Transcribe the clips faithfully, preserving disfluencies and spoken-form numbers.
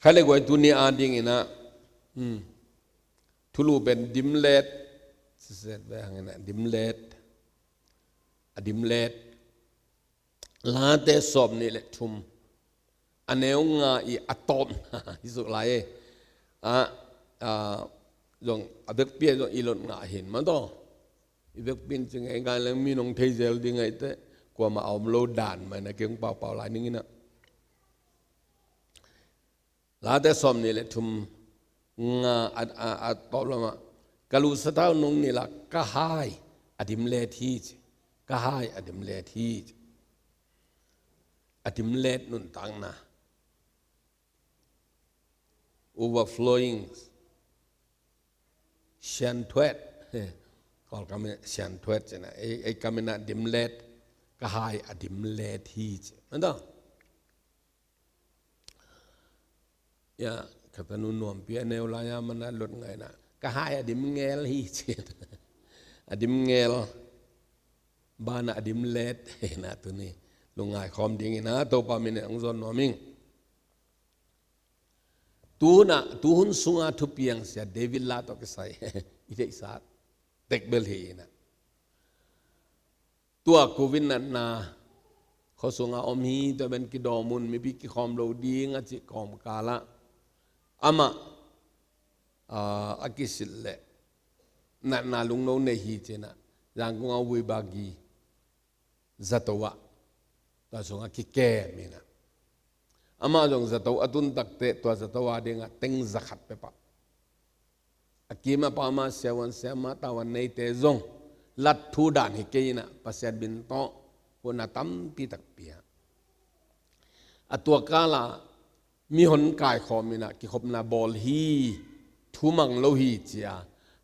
Kha le guai tuni a dingin ah, hmm, thulu pen dimlet, siset ve hangin ah dimlet, a dimlet. Late sawm nih le thum, a neu nga i a tawpna hi suk lai e. A, a, zong a vekpi a zong i lot ngah hin mah tawh. I vekpi in ci ngei ngai leng mi nong thei zel ding ahi teh, kuamah a om lo dan mah in ah kei hong paupau lai ning in ah. Late sawm nih le thum nga a, a, a tawp lamah, ka lu sathau nung nilh a ka hai a dimlet hi ci. Ka hai a dimlet hi ci. A dimlet nuntakna. Overflowing. Sianthuet. Kawlkam in sianthuet ci na. Ei, ei kam in ah dimlet. Ka hai a dimlet hi ci. Mah tawh. Ya, ka tanu nuampi a neu lai a man a lot ngai na, ka hai a dim ngel hi ci. A dim ngel. Ban ah a dimlet hi na tuni. Lungngai khawm dingin ah Topa min in hong zawn nuam ing. Tu hun ah, tu hun sunga thupiang sia David la tawh kisai i theihsa tek bel hi in ah. Tua Covid natna khua sunga om hi, tua pen kidawm un, mipi kikhawm lo ding a cih kawmkal ah amah, aa, a kisilh leh natna lungno nei hi ci in ah, Yangon a Wibagi zato ah, tua sungah kikem in ah. Amah zong zato a tun tak teh, tua zato a dingah teng za khat peuhpah. A kim a pam a, siavuan siamah, tavuan neite zong lat thu dan hi kei in ah, Pasian min tawh huhna tampi tak pia. A tua kal ah mihon kaikhawm in ah kikhopna bawl hi, thu mang lo hi ci a,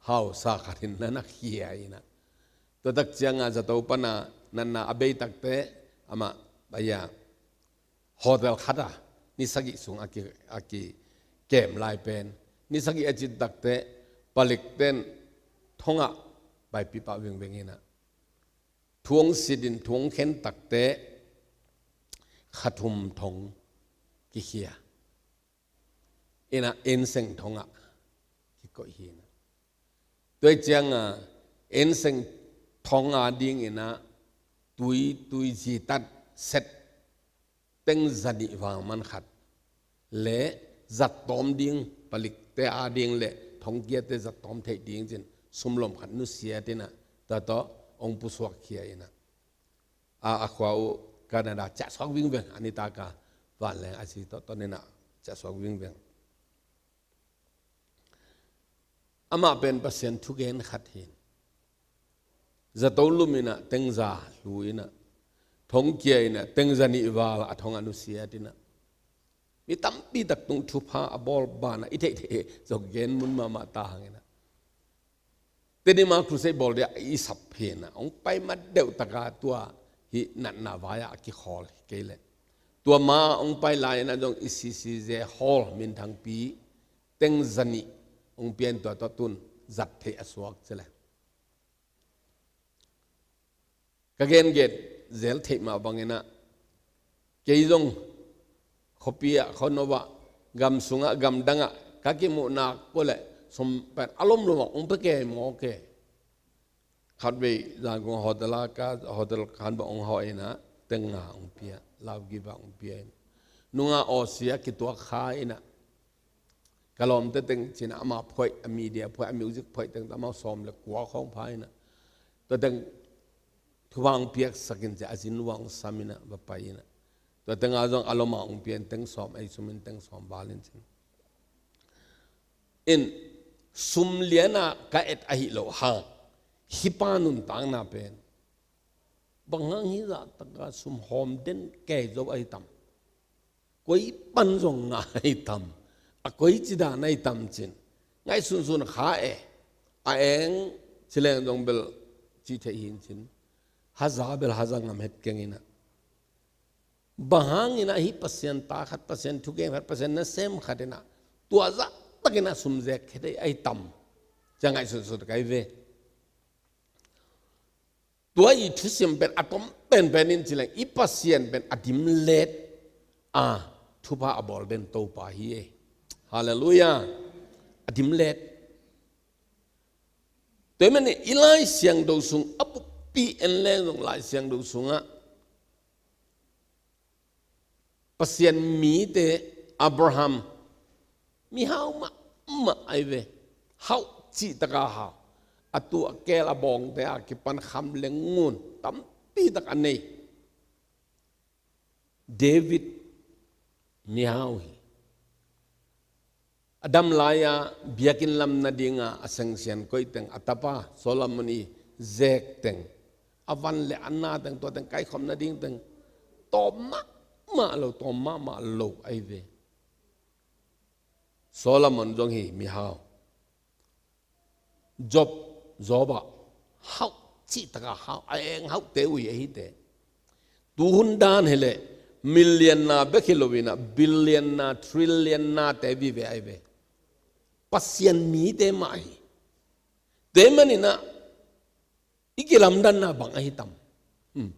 hausa khat in na na khia in ah. Tua tak ciang a zato pan a natna a bei tak teh, amah, bai a, hotel khat ah ni sagih sung a ki, a kikem lai pen. Ni sagih a cin tak teh, palikte'n thong ah baipi pah vingveng in ah, thu hong sit in, thu hong khen tak teh, kha thum thong kikhia in ah, inn seng thong ah kikoih hi in ah. Tua ciang a, inn seng thong a dingin ah tui, tui zitat set teng za nih val man khat leh zattawm ding, palikte a ding leh thongkiate zattawm theih ding ci in sumlom khat nusia in ah, tua tawh hong pusuak khia in ah. A, a khua uh Canada ciahsuak vingveng, a nitak a vanleng a si tawh ton in ah ciahsuak vingveng. Amah pen Pasian thugen khat hi in, zato lum in ah teng za hlu in ah, thongkia in ah teng za nih val a thong ah nusia in ah, mi tampi tak tung thupha a bawl ban ah i theihtheih zong gen mun mahmah ta hang in ah. Tedim a crusade bawl dia i sap hi in ah, hong pai ma deuh tak a tua hih natna vai ah a kikhawl hi kei leh. Tua ma hong pai lai in ah zong i C C Z hall minthangpi teng za nih hong pia in, tua tawh tun zat theih a suak ci leh. Ka gengen zel theih mah bangin ah, kei zong khuapi ah, khuano ah, gam sungah, gam dangah ka kimuhna kua leh sum pen a lomlom ah hong pia kei mawk e. Khatvei Yangon hotel ah ka, hotel khan bang hong hawh in ah, teng nga hong pia, lau giba hong pia in. Nunga awsia kituak kha in ah, ka lawmte teng ci in ah, amah phuaih, a media phuaih, a music phuaih teng tawh amau sawm le kua khawng pha in ah, tua teng thupha hong piaksak in ci a, a zin uah hong sam in ah va pai in ah, tua teng a zong a lom ah hong pia in teng sawm, ei sum in teng sawm val in ci in. In sum lian ah ka et ahi loh hang, hih pa nuntakna pen bang hang hih zah tak a sum hawm den kei zo ahi tam? Koi pan zong ngah ahi tam? A koici dan ahi tam ci in ngaihsunsun kha e. A eng ci leng zong bel cih theih hi in ci in, haza bel haza ngam het keng in ah, bang hangin ah hih Pasian ta khat, Pasian thugen khat, Pasian nasem khat in ah tua zah tak in ah sum zek het ahi tam, ci a ngaihsunsun ka hi ve. Tua i thusim pen a tom penpen in ci leng, i Pasian pen a dimlet a, thupha a bawl den Topa hi e. Halleluiah. A dimlet. Tua ahih manin i Lai Siangtho sung a buppi en leng zong Lai Siangtho sungah Pasian mite, Abraham, mihau mahmah ahi ve. Hauh cih taka hau. A tuu a keel a bawngte a kipan kham le ngun tampi tak a nei. David mihau hi. A dam lai-a biakinn lam nadinga a sengsian koih teng, a tapa Solomon i zek teng, a van le a na teng, tua teng kaikhawm nading teng, tawm mahmah lo, tawm mahmah lo ahi ve. Solomon zong hi mihau. Job, Job ah hauh cih taka hau, a eng hauhte uh hi ahi te. Tuhun dan hi leh million na bek hi lo in ah billion na, trillion nate vive ahi ve. Pasian mite mah hi. Tua ahih manin ah i kilamdanna bang ahi tam? Hmm.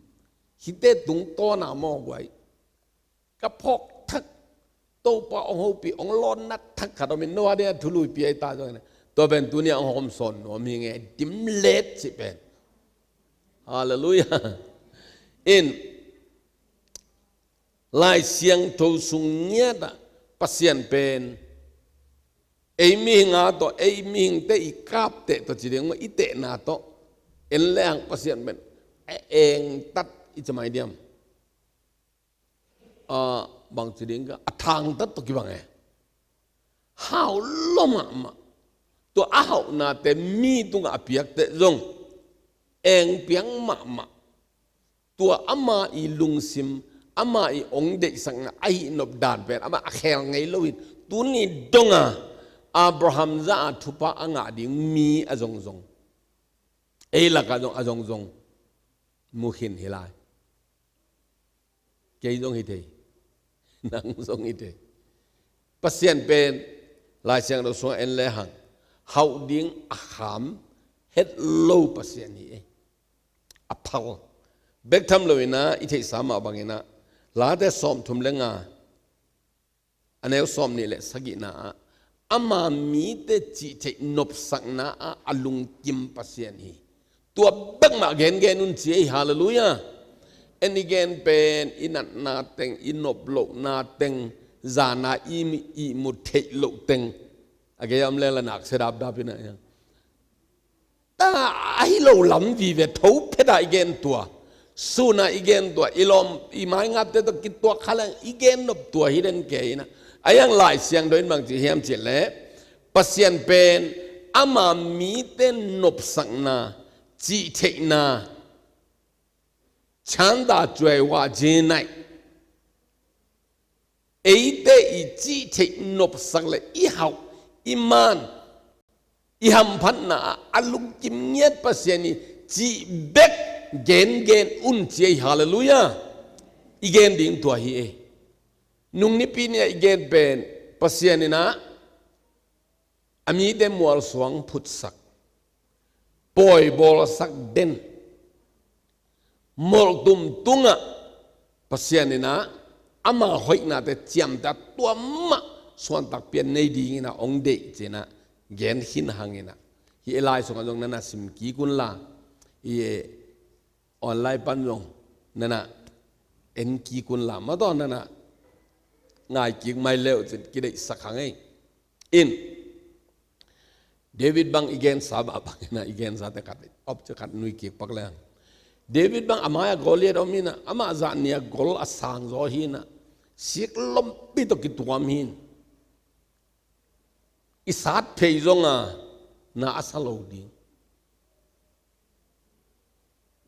Hihte tungtawna maw guai. Ka phawk thak, Topa hong hopih, hong lawnna thak khat om in, no a dia thuluipi ahi ta zong in ah, tua pen tuni a hong hawmsawn nuam hi nge, dimlet cih pen. Halleluiah. In, Lai Siangtho sung ngiat ah Pasian pen ei mihing a tawh, ei mihingte i kapteh tawh ci ding maw, i tehna tawh en lehang Pasian pen a engtat i ci mai diam? A, bang ci ding ka, a thangtat tawh kibang e. Hau lo mahmah. Tua a hauhnate mi tungah a piakte zong engpiang mahmah. Tua ama i lungsim, ama i ong deihsakna a hihnop dan pen amah a khel ngei lo in, tuni donga Abraham za a thupha a ngah ding mi a zongzong, ei lakah zong a zongzong mu khin hi lai. Kei zong hi thei. Nang zong hi thei. Pasian pen Lai Siangtho sungah en lehang hauh ding a kham het lo Pasian hi e. A phal. Bek tham lo in ah i theihsa mah bangin ah Late sawmthum le nga, a neu sawmnih le sagihna ah ama mite cihtheih nopsakna ah a lungkim Pasian hi. Tua bek mah gengen un ci ei, halleluiah. En i gen pen i natna teng, i nop lohna teng, zana i mi, i mu theih loh teng. A gei a om leng la nak sia dapdap in ah. Ta ahi lo lam vive, tho phet a i gen tua. Sun a i gen tua, i lawm, i maingapte tawh kituak kha leng i gen nop tua hi den kei in ah. A hiang Lai Siangtho in bang ci hiam cih leh, Pasian pen ama mite nopsakna, cihtheihna, chanda cuai wah jenaih, eite i cihtheih nopsak le i hauh, i man, i hamphatna ah a lungkim ngiat Pasian hi cih bek gengen un ci ei, halleluiah. I gen ding tua hi e. Nung nipi ni a i gen pen Pasian in ah a mite mualsuang phutsak, pawi bawlsak den, molhtum tungah Pasian in ah ama hoihnate ciamteh a, tua mah suantak pian nei dingin ah hong deih ci-in ah gen khin hangin ah, hih lai sungah zong nana sim kik unla, hih online pan zong nana en kik unla, mah tawh nana ngai kik mai le uh cin kideihsak hang ei. In, David bang i gensa mah bangin ah, i gensate khat, op ci khat nui kik pak leng. David bang a mai-ah Goliath om in ah, amah zah nih a gol a sang zaw hi in ah, sik lompi tawh kituam hi in, i sat phei zong a na a sa lo ding.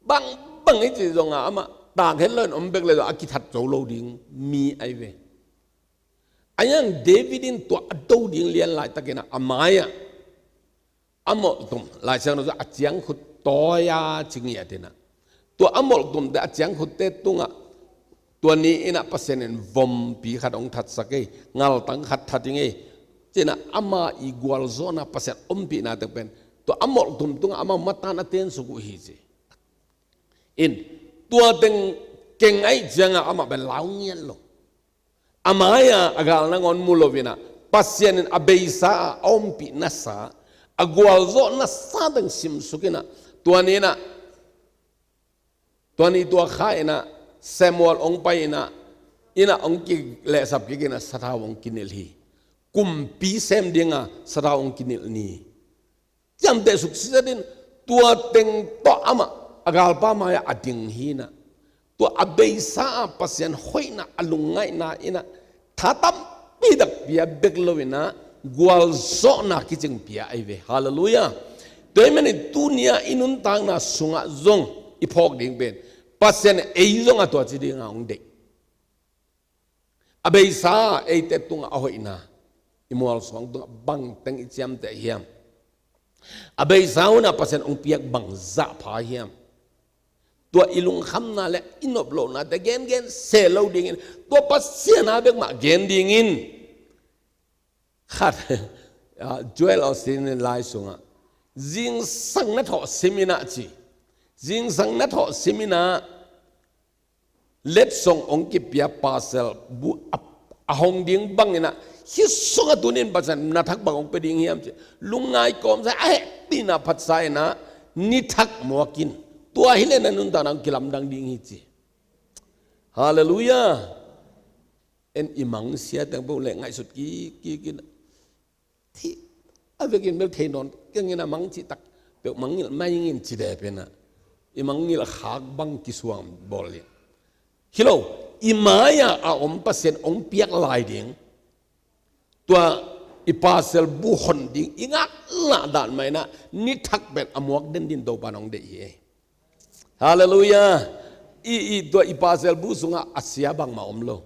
Bangbang i cih zong a amah tang het lo in om bek le zong a kithat zo lo ding mi ahi ve. A hiang David in tua a do ding lian laitakin ah a mai-ah a molhtum, Lai Siangtho ah a ciangkhut tawi-a ci ngiat in ah, tua a molhtumte a ciangkhutte tungah tua ni in ah Pasian in vompi khat hong thatsak ei, ngaltang khat that ing ei, ci-in ah ama i gualzawhna, Pasian ompihna teng pen tua a molhtum tungah amau matan a tensuk uh hi ci. In, tua teng keng ahih ciangah amah pen lau ngiat lo. A mai-ah a gal nangawn mu lo in ah, Pasian in a beisa a ompih nasa, a gualzawh nasa teng simsuk in ah, tua ni in ah, tua ni tua kha in ah, Samuel hong pai in ah, in ah hong kilehsap kik in ah sathau hong kinilh hi. Kumpi sem ding a sathau hong kinilh ni. Ciamteh suksiat in, tua teng tawh amah a galpa mai-ah a ding hi in ah, tua a beisa a Pasian hoihna, a lungngaihna in ah, tha tampi tak pia bek lo in ah, gualzawhna kicing pia ahi ve. Halleluiah. Tua ahih manin tuni-ah i nuntakna sungah zong i phawk ding pen, Pasian ei zong a tua ci ding a hong deih. A beisa eite tungah a hoihna, i mualsuang tungah bangteng i ciamteh hiam? A beisa hun a Pasian hong piak bang zahpha hiam? Tua i lungkhamna le i nop lohnate gengen se lo dingin, tua Pasian a bek mah gen dingin. Khat, ah, Joel Osteen in lai sungah, zingsang na thawh sim in ah ci. Zingsang na thawh sim in ah, letsong hong kipia parcel bu a, a hong ding bang in ah, hih sungah tuni in Pasian na thak bang hong pia ding hiam ci. Lungngai kawmsa a hehpihna phatsa in ah, ni thak muak in. Tua hi leh na nuntakna hong kilamdang ding hi ci. Halleluiah. En i mangsia teng bang le ngaihsut kik, kik in. Thih a vekin bel thei nawn keng in ah, mang cih tak peuh mangngilh mai ing in ci dep in ah, i mangngilh khak bang kisuang bawl in. Hi lo, i mai-ah a om Pasian hong piak lai ding, tua i parcel bu hon ding i ngaklah dan mah in ah, ni thak pen a muak den ding Topa in hong deih hi. Halleluiah. I, i, tua i parcel bu sungah a sia bangmah om lo.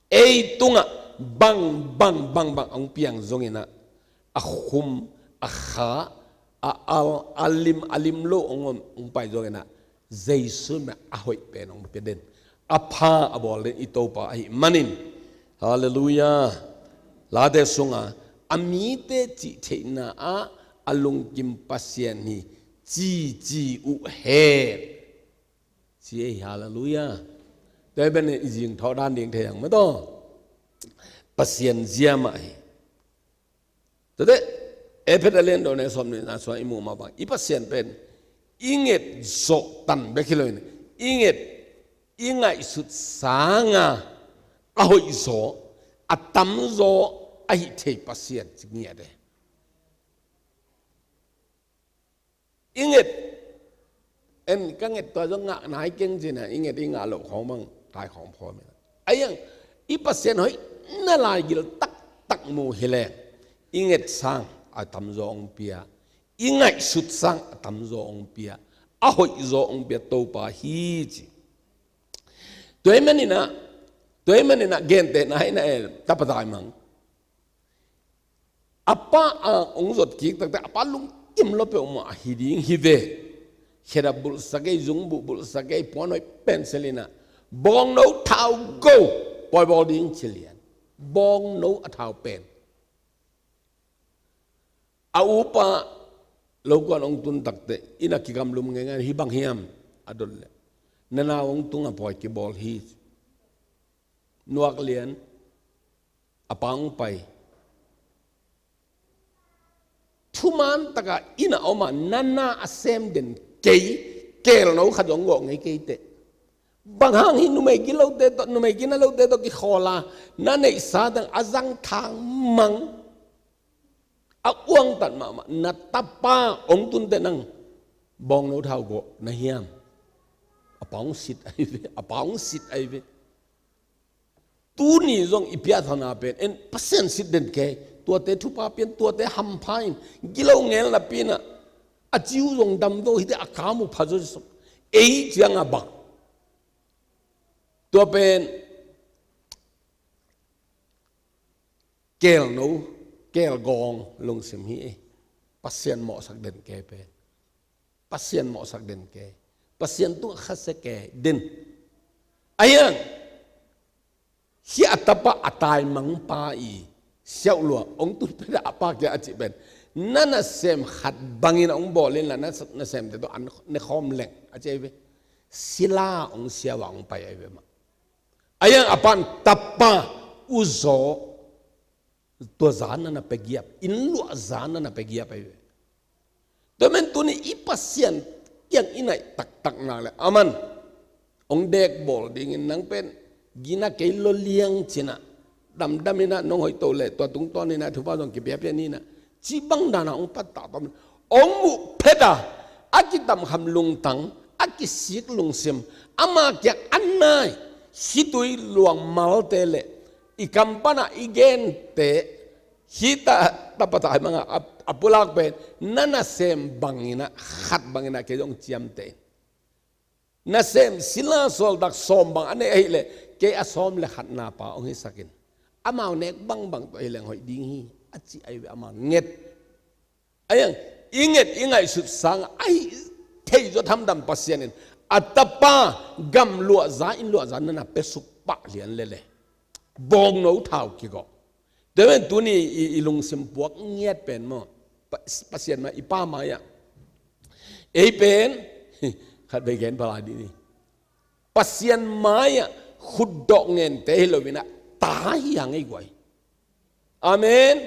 Ei tungah bang, bang, bang, bang hong piang zong in ah, a khum, a kha, a al, a lim, a lim lo hong om, hong pai zong in ah, Jesu min a hoih pen hong pia den, a pha a bawl den i Topa ahih manin. Halleluiah. Late sungah, a mite cihtheihna ah a lungkim Pasian hi, ci ci uh hen. Ci ei, halleluiah. Tua pen i zing thawh dan ding thei ang mah tawh. Pasian zia mah hi. Tua teh, Efesa lian dua na sawm nihna sungah i muh mah bang, i Pasian pen i nget zawh tan bek hi lo in, i nget, i ngaihsut sanga a hoihzaw, a tamzaw ahi thei Pasian ci ngiat e. I nget, en ka nget tua zong ngah nai keng ci-in ah, i nget i ngah loh khawng bang tai khawng phawm in ah. Ahi zongin i Pasian hoihna laigil taktak mu hi leng, i nget sang a tamzaw hong pia, i ngaihsut sang a tamzaw hong pia, a hoihzaw hong pia Topa hi ci. Tua ahih manin ah, tua ahih manin ah gentehna hi na e, tapa taimang. A pa a hong zot kik takte, a pa lungkim lua peuhmah hi ding hi ve. Khedap bulhsak ei, zungbuh bulhsak ei, puan hoih pen silh in ah, bawngno thau go, pawi bawl ding ci lian. Bawngno a thau pen. A upa lokuan hong tun takte, inn ah kigamlum ngeingai, hih bang hiam a dot leh, na nau hong tung a, pawi kibawl hi. Nuak lian, a pa hong pai. Thuman takin inn ah om a, na na a sem den kei, keelno khat zong gawh ngei kei teh. Bang hang hi, numei gilote tawh, numei gina lote tawh kikhawl a, na neihsa dang a zang thang mang, a uangtat mahmah na tapa hong tun teh nang bawngno thau gawh na hiam? A pa hong sit ahi ve, a pa hong sit ahi ve. Tuni zong i piathana pen en, Pasian sit den kei, tuate thupha pia in, tuate hampha in, gilo ngel napi in ah, a ciu zong dam zo hi teh, a kam uh pha zo suk, ei ciang a bang. Tua pen keelno, keelgawng lungsim hi e. Pasian mawhsak den kei pen, Pasian mawhsak den kei, Pasian tungah khasia kei den. Ahi zongin hih a tapa a taimang pa i siauh lua hong tun phet a, a pa kiang a cih pen, na nasem khat bangin hong bawl inla, na nasemte tawh an ne khawm leng a ci ahi ve. Sila hong siau a hong pai ahi ve mah. Ahi zongin a pa'n tapa uzaw, Tua za na na pia giap, inn luah za na na pia giap ahi ve. Tua man tuni i Pasian kiang i naih taktak nak le aman hong dek bawl dingin nang pen gina kei lo liang cinah damdam inah nong hoih to le tua tungtawn inah thupha zong kipiapia ninah ci bang dana hong pattah tawm hong muh pheta a kitamkham lungtang a kisik lungsim ama kiang a nai situi luang malte le i kam pana i gente hita tapata hai manga a pulak pen na nasem bangina khat bangina kei zong ciamte in nasem sila sawltak sawm bang a nei ahileh kei a sawm le khatna pa hong hisakin amau nek bangbang tua hileng hoih ding hi a ci ahi ve ama nget. Aiang i nget i ngaihsut sang ahi thei zawt hamdam Pasian in a tapa gam luahza inn luahza nana pesuk pah lian lele bawngno thau kigawh. Tua pen tuni i, i lungsim puak ngiat pen maw Pasian mai i pa mai-ah ei pen khat bei gen pala dih ni Pasian mai-ah khutdawh ngente hi loinah ta hi hang ei guai. Amen.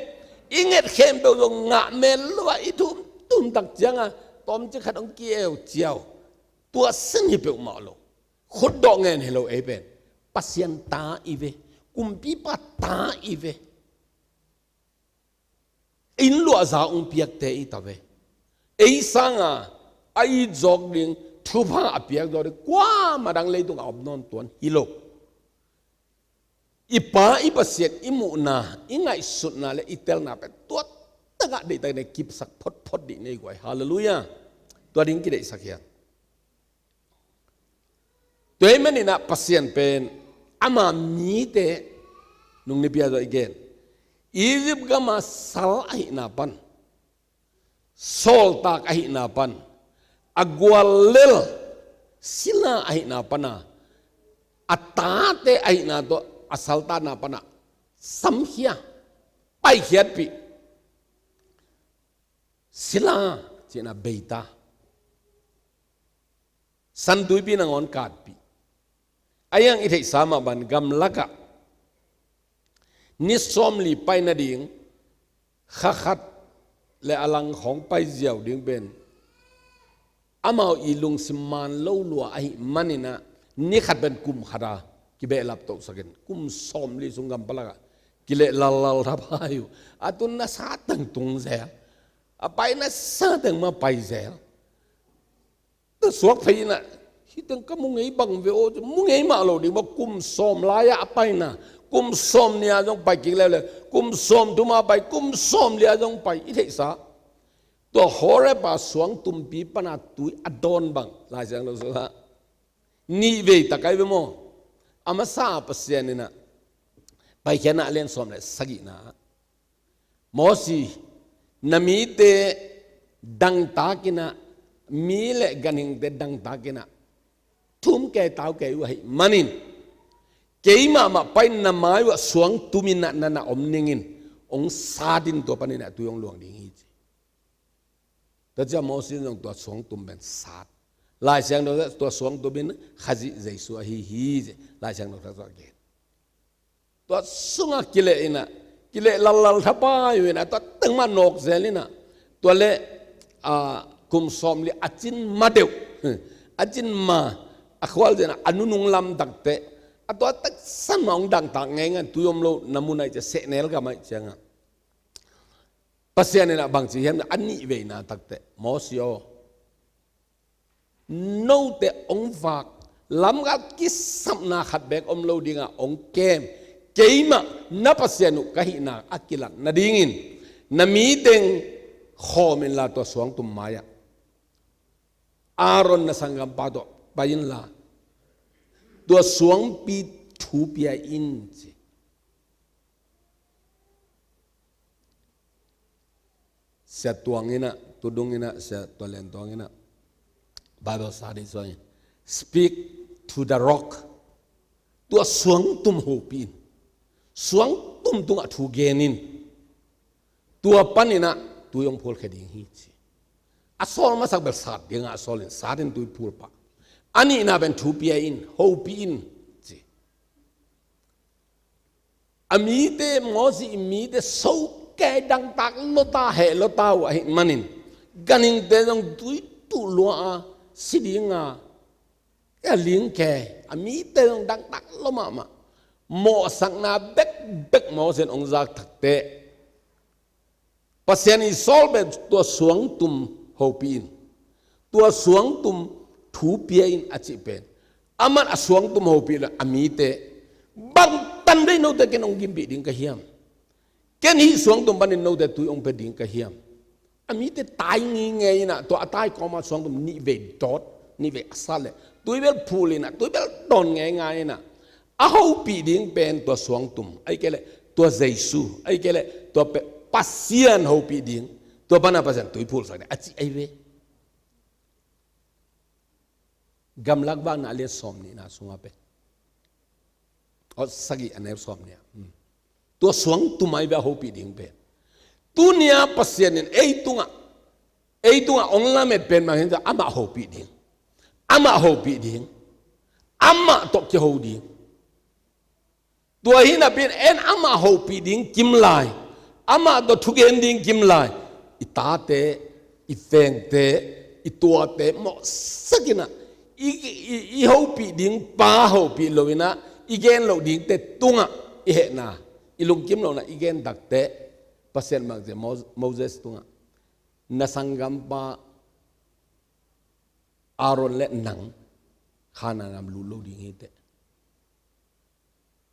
I nget khempeuh zong ngah mel lo ah i thum tumtak cianga tawmcik khat hong kieu ciau tua sin hi peuhmah lo. Khutdawh ngen hi lo ei pen Pasian ta i ve. Kumpipa ta i ve. Inn luahza hong piakte i ta ve. Ei sanga a it zawk ding thupha a piak zawk ding kuamah dang leitung a om nawn tuan hi lo. I pa i Pasian i muhna i ngaihsutna le i telna pen tua tagah deihtak nei kipsak photphot dih nei guai. Halleluiah. Tua ding kideihsak hian. Tua hih maninah Pasian pen ama mite nung nipia zawh i gen Egypt gama sal ahihna pan sawltak ahihna pan a guallel sila ahihna pana a tate ahihna tawh a saltatna pana samkhia paikhiatpih sila cihna beita Santuipi nangawn katpih. A iang i theihsa mah ban gamlakah ni sawmli pai nading kha khat le a lang khawng pai ziau ding pen amau i lungsim man lo lua ahi maninah ni khat pen kum khata kibehlap tohsakin kum sawmli sung gampalakah kileh lallal thapai uh a tun na sateng tung zel a pai na sateng ma pai zel. Tua suak phei inah hih teng ka mu ngei bang ve aw ci mu ngei mah lo ding maw kum sawm lai-ah a paina kum sawm nih-a zong pai kik leuleu kum sawm thum-a pai kum sawm li-a zong pai i theihsa. Tua Horeb-a suang tumpi pana tui a dawn bang Lai Siangtho sungah nih vei tak ai ve maw? A masa Pasian inah Paikhiatna a lian sawm le sagihna ah Mosi na mite dangtakinah mi le ganhingte dangtakinah thum kei tau kei uh ahi manin keimah mah pai na mai uh ah suang tuminah na na om ningin hong sat in tua paninah tui hong luang ding hi ci. Tua ciah Mosi in zong tua suang tum pen sat Lai Siangtho tua suang tumin Khazih Jesu ahi hi ci Lai Siangtho tua gen. Tua sungah kileh inah kileh lallal thapai uh inah tua tengmah nawk zel inah tua le kum sawmli a cin ma deuh a cin ma a khual zenah a nunung lamdakte a tua taksan mah hong dangtak ngeingai tui om lo na mun aih cia sehnel gam aih ciangah Pasian inah bangci hiam a nih veina takte Mosi aw note hong vak lamgal kisapna khat beek om lo dingah hong kem keimah na Pasian uh ka hihna a kilat nadingin na miteng khawm inla tua suangtum mai-ah Aaron na sanggampa tawh pai inla tua suangpi thu pia in ci. Sia Tuang inah tudung inah sia Tuan Lian Tuang inah Bible study suangin speak to the rock. Tua suangtum hopih in suangtum tungah thu gen in tua paninah tui hong phulkhia ding hi ci. A sawl masak bel sat dingah a sawl in sat in tui phul pah a nihna pen thu pia in hopih in ci. A mite, Moses i mite, so kei dangtak lota, heh lota uh ahih manin, ganhingte zong tui tuh lua a, si dinga, a ling kei, a mite zong dangtak lua mahmah. Mawhsakna bekbek Moses in hong zak takteh, Pasian i sawl pen tua suangtum hopih in, tua suangtum thu pia in a cih pen, aman a suangtum hopih lo a mite, bangtan vei note ken hong gimpih ding ka hiam? Ken hih suangtum panin note tui hong pia ding ka hiam? A mite tai ngingei inah, tua a tai kawma suangtum nih vei dawt, nih vei a sat leh tui bel phul inah, tui bel dawn ngeingai inah, a hopih ding pen tua suangtum, ahih kei leh tua Jesu, ahih kei leh tua pe-, Pasian hopih ding, tua pana Pasian tui phulsak ding a ci ahi ve. Gamlak Vakna a lian sawm nihna sungah pen, aw, sagih a neu sawm nih ah, hmm, tua suangtum ahi ve a hopih ding pen. Tuni-a Pasian in ei tungah, ei tungah hong lamet pen mah hi ta, amah hopih ding, amah hopih ding, amah tawh kiho ding. Tua hi napi-in en amah hopih ding kim lai, amah tawh thugen ding kim lai, i tate, i vengte, i tuate mawhsak inah, i, i, i hopih ding pa hopih lo inah, i gen loh dingte tungah i hehna, i lungkim lohna i gen takteh, Pasian bangci Mo-, Moses tungah, na sanggampa Aaron le nang Kanaan gam lut lo ding hi teh.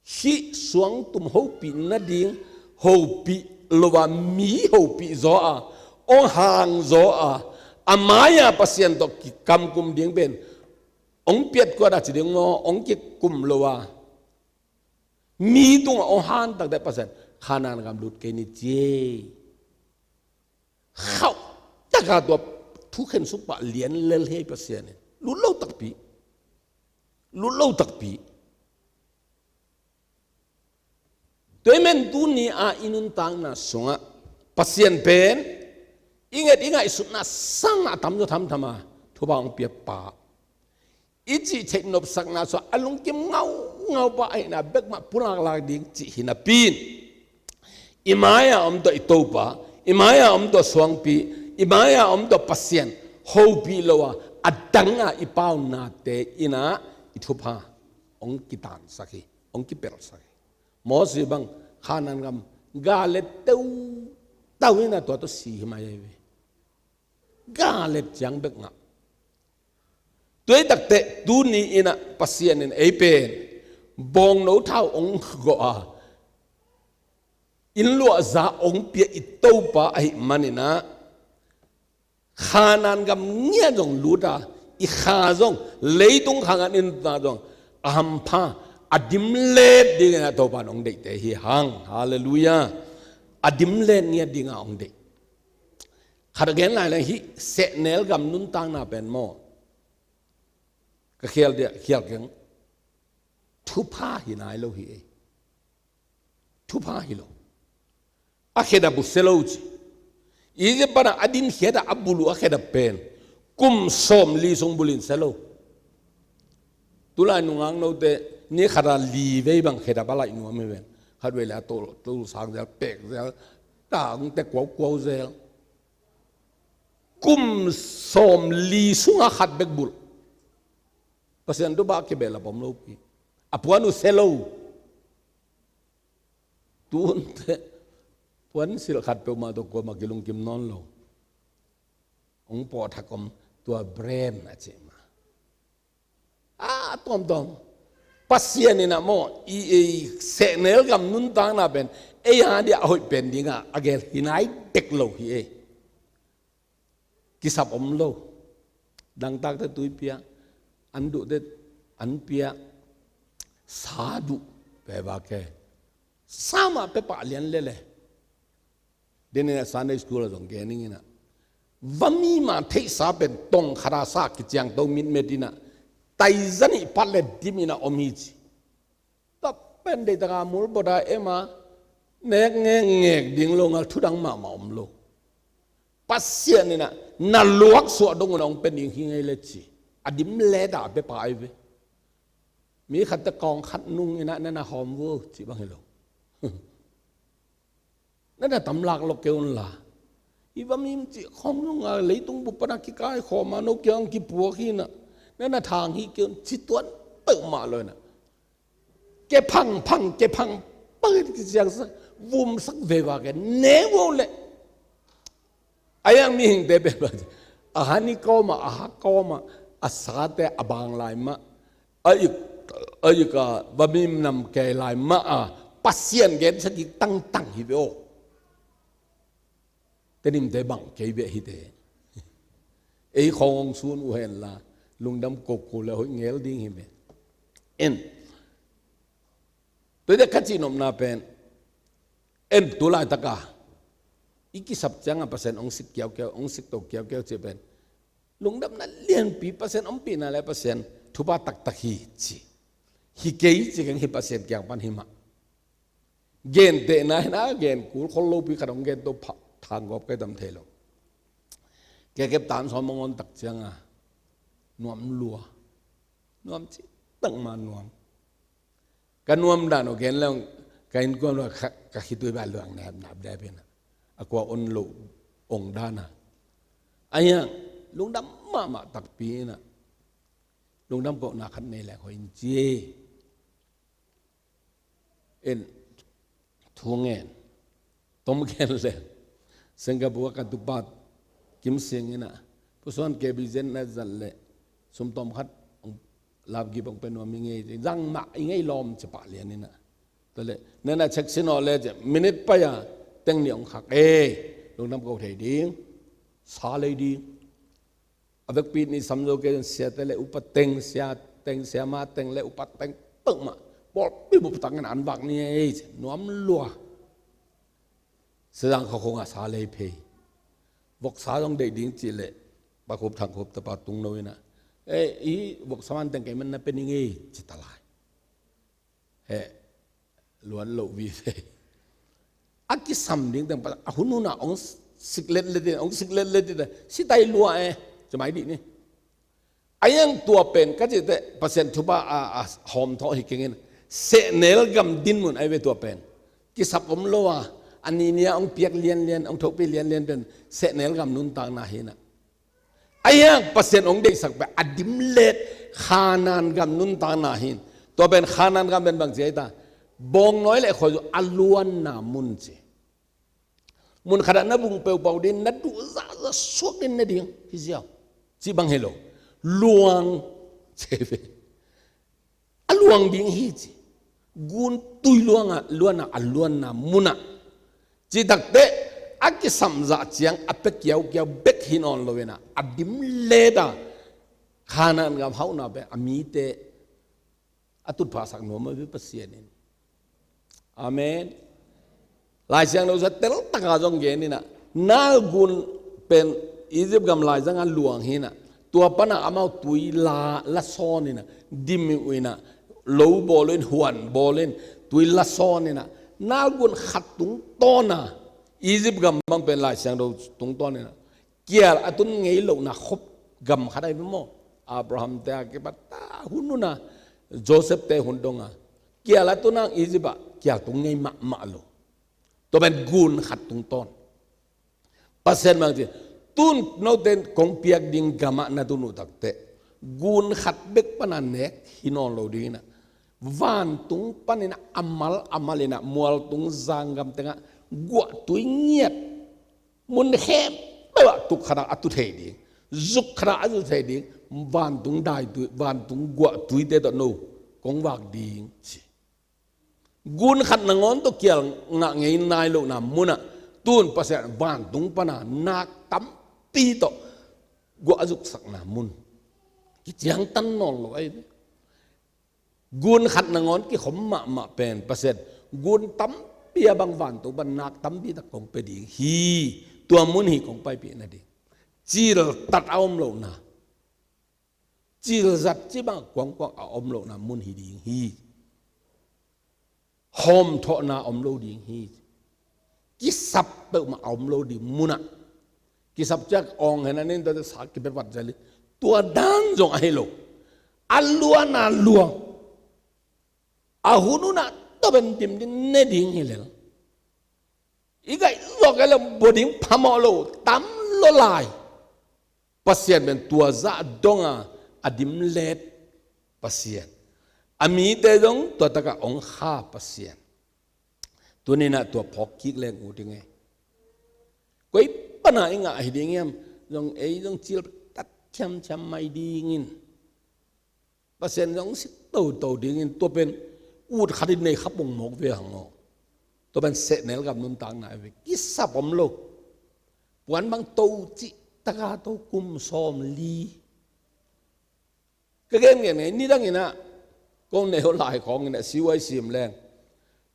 Hih suangtum hopih nading, hopih lo a mi hopih zaw a, hong hang zaw a, a mai-a Pasian tawh kikamkum ding pen, hong piat kuat a ci ding maw, hong kikum lo a, mi tungah hong han takteh Pasian, Kanaan gam lut kei ni ci. Khauh taka tua thukhen sukpah lian lel hi Pasian in. Lut lo takpi. Lut lo takpi. Tua ahih manin tuni-a i nuntakna sungah Pasian pen i nget i ngaihsutna sangah a tamzaw thamtham a thupha hong pia pa, i cih theih nopsakna sungah a lungkim ngaungau pa ahihna bek mah pulaklak ding cih hi napi-in, i mai-a om tawh i Topa, i mai-a om tawh suangpi, i mai-a om tawh Pasian hopih lo a, a dang a i paunate in ah i thupha hong kitansak hi, hong kipelhsak hi. Moses bang Kanaan gam gah le teutau in ah tua tawh si hi mai ahi ve. Gah le ciang bek ngah. Tua ahih takteh tuni in ah Pasian in ei pen bawngno thau hong gawh a, inn luahza hong pia i Topa ahih manin ah, Kanaan gam ngiat zong lut a, i kha zong, leitung khang a i nuntakna zong a hampha, a dimlet dingin ah Topa in hong deihte hi hang. Halleluiah. A dimlet ngiat dingin ah hong deih. Khat a gen lai leng, hih sehnel gam nuntakna pen maw, ka khial dia, khial keng, thupha hi nai lo hi ei. Thupha hi lo. A khedap uh sia lo ci. Egypt pan a a din khedap, a bul uh a khedap pen kum sawmli sung bul in sia lo. Tulai nungak note ni khat a li vei bang khedap a laih nuam hi ven. Khat vei le a tol, tol sang zel, pek zel, tangte kuaukuau zel. Kum sawmli sungah khat bek bulh. Pasian thupha kibehlap om lopi. A puan uh sia lo. Tunte puan silh khat peuhmah tawh kuamah kilungkim nawn lo. Hong pawh thak om, tua brand a cih mah. A tuamtuam. Pasian in ah maw, i, i sehnel gam nuntakna pen ei a dia a hoih pen dingin a gel hi nai dek lo hi ei. Kisap om lo. Dangtakte tui pia, an duhte an pia, sa duh peuh a ke. Sa mah pia pah lian lel e. Deni in ah Sunday school ah zong gen ning in ah, va mi ma theihsa pen tong khat a sa kiciangto mitmet in ah, tai zanih pat le dim in ah om hi ci. Tua pen deihtak a mul bawt a em a, nek ngekngek ding lo ngal, thudang mahmah om lo. Pasian in ah na luaksuah dong un ah hong pia ding hi ngei le ci. A dimlet a pia pa ahi ve. Mi khatte kawng khat nung in ah na na hawm vo cih bang hi lo. Na na tam lak lo kei un la. I va mim ci khong nung a leitung bu pana kikai khoma no kiang kipuak hi na. Na na thang hi kei un ci tuan peuh mah lo na. Ke phang phang ke phang pang ki siang sa vum sak ve va ke ne wo le. A yang mihingte pen a hani koma a ha koma a sate a bang lai mah a ik a ik a va mim nam kei lai mah a Pasian gen sa ki tang tang hi ve aw. Tenimte bang kei beh hite. Ei khawng hong sun uh hen la lungdam koko le hoih ngel ding hi ve. En. Tuite ka cihnopna pen en tu laitaka i kisap cianga Pasian hong sik kiaukiau hong sik to kiaukiau ci pen lungdamna lianpi Pasian ompihna le Pasian thupha taktak hi ci. Hi kei ci keng hi Pasian kiang pan hi mah. Gentehna hina gen kul khol lopi khat hong gen to pha thang gawp kai tam thei lo. Kekep tan sawm mangon tak cianga nuam lua. Nuam ci tak ma nuam. Ka nuam dan aw gen leng ka innkuan lo ka khitui ba luang nep nap dep ina a kua on lo ong dana a hiang lungdam mahmah takpi ina lungdam kohna khat nei leng hoih in ci. En thu ngen tom gen le Singapore ka tupa Kim Sing ina pusuan kebi zen na zat le sum tom khat ong lap gi bang pe nuam i ngei zang mah i ngei lawm ci pah lian ina. Tale nena check sin aw le ci minute paya teng ni ong khak e lungdam ko thei ding sa lei ding. A vekpi ni samzo ke siate le upa teng sia teng siama teng le upa teng peuhmah bawlpi bup tangin an vak ni ei ci nuam lua. Sizang khakhunga sa lei phei voksa zong deih ding cih leh pakhup thangkhup tapa tungno ina e i voksa man teng kei man na pe ning ei ci ta lai. He luan loh vive a kisam ding teng a hun huna ong siklet letin ong siklet letin sitai lua e cimai dih ni. A yang tua pen ka cite Pasian thupha a hawm thawh hi kengin sehnel gam dinmun ai ve tua pen kisap om lo a a ni nia ong piak lianlian ong thopi lianlian pen sehnel gam nuntakna hina. A hiang Pasian ong deihsak peh a dimlet Khanan gam nuntakna hin. Tua pen Khanan gam pen bang ci ai ta bawng nawi le khuazu a luanna mun ci. Mun khatah na bung peupau din na duh zahzah suak din na ding hi ziau ci bang hi lo. Luang ci ve. A luang ding hi ci. Gun tui luanga luana a luanna muna ci takte a kisamzah ciang a pe kiaukiau bek hi nawn lo ina a dimleta Khanan gam hauhna pe a mite a tutphahsak nuam a vi Pasian in. Amen. Lai Siangtho sa teltaka zong gen ina Nile gun pen Egypt gam laizanga luang hi ina tua pana amau tui la lasawn ina dim uh ina lo bawl in huan bawl in tui lasawn ina Nile gun khat tungtawna Egypt gam bang pen Lai Siangtho tungtawn ina kial a tun ngei lohna khop gam khat ai maw? Abraham te a kipat ta hun huna Joseph te hun donga kial a tun ang Egypt ah kial tung ngei mahmah lo. Tua pen gun khat tungtawn Pasian bang ci tun note kong piak ding gamah na tun uh takte gun khat bek pana nek hi nawn lo ding ina vantung panina amal amal ina mualtung zanggam tengah guahtui ngiat mun khempeuh ah tuk khatah a tu thei ding zuk khatah a zu thei ding vantung daitui vantung guahtuite tawh no kong vak ding ci. Gun khat nangawn tawh kial ngah ngei nai lohna munah tun Pasian vantung pana nak tampi tawh guah a zuksakna mun kiciangtan nawn lo ahi. Gun khat nangawn kikhom mahmah pen Pasian gun tampi a bang vantung pan nak tampi tak kong pe ding hi. Tua mun hi kong paipih nading ciltat a om lohna cilzat cibang kuangkuang a om lohna mun hi ding hi. Hawmthawhna om lo ding hi. Kisap peuhmah a om lo ding munah kisap ciak awng hen a nin tuate sa kipe vat zali tua dan zong ahi lo. A luana luang a hun hunah Tua pen dim ding ne ding hi lel. I gaih zawh kei le bua ding phamawh lo, tam lo lai. Pasian pen tua zah donga a dim let Pasian. A mite zong tua takah hong kha Pasian. Tuninah tua phawk kik leng uh ding e. Koi pana i ngah hi ding hiam? Zong ei zong cil tat thiamthiam mai dingin Pasian zong sik toto dingin tua pen ut khat in nei kha pong mawk ve hang aw. Tua pen sehnel gam nuntakna ve kisap om lo. Puan bang to cih taka to kum sawm li. Ka gen ngen ngai, nidang inah kong nei ho lai khawng inah siuai sim leng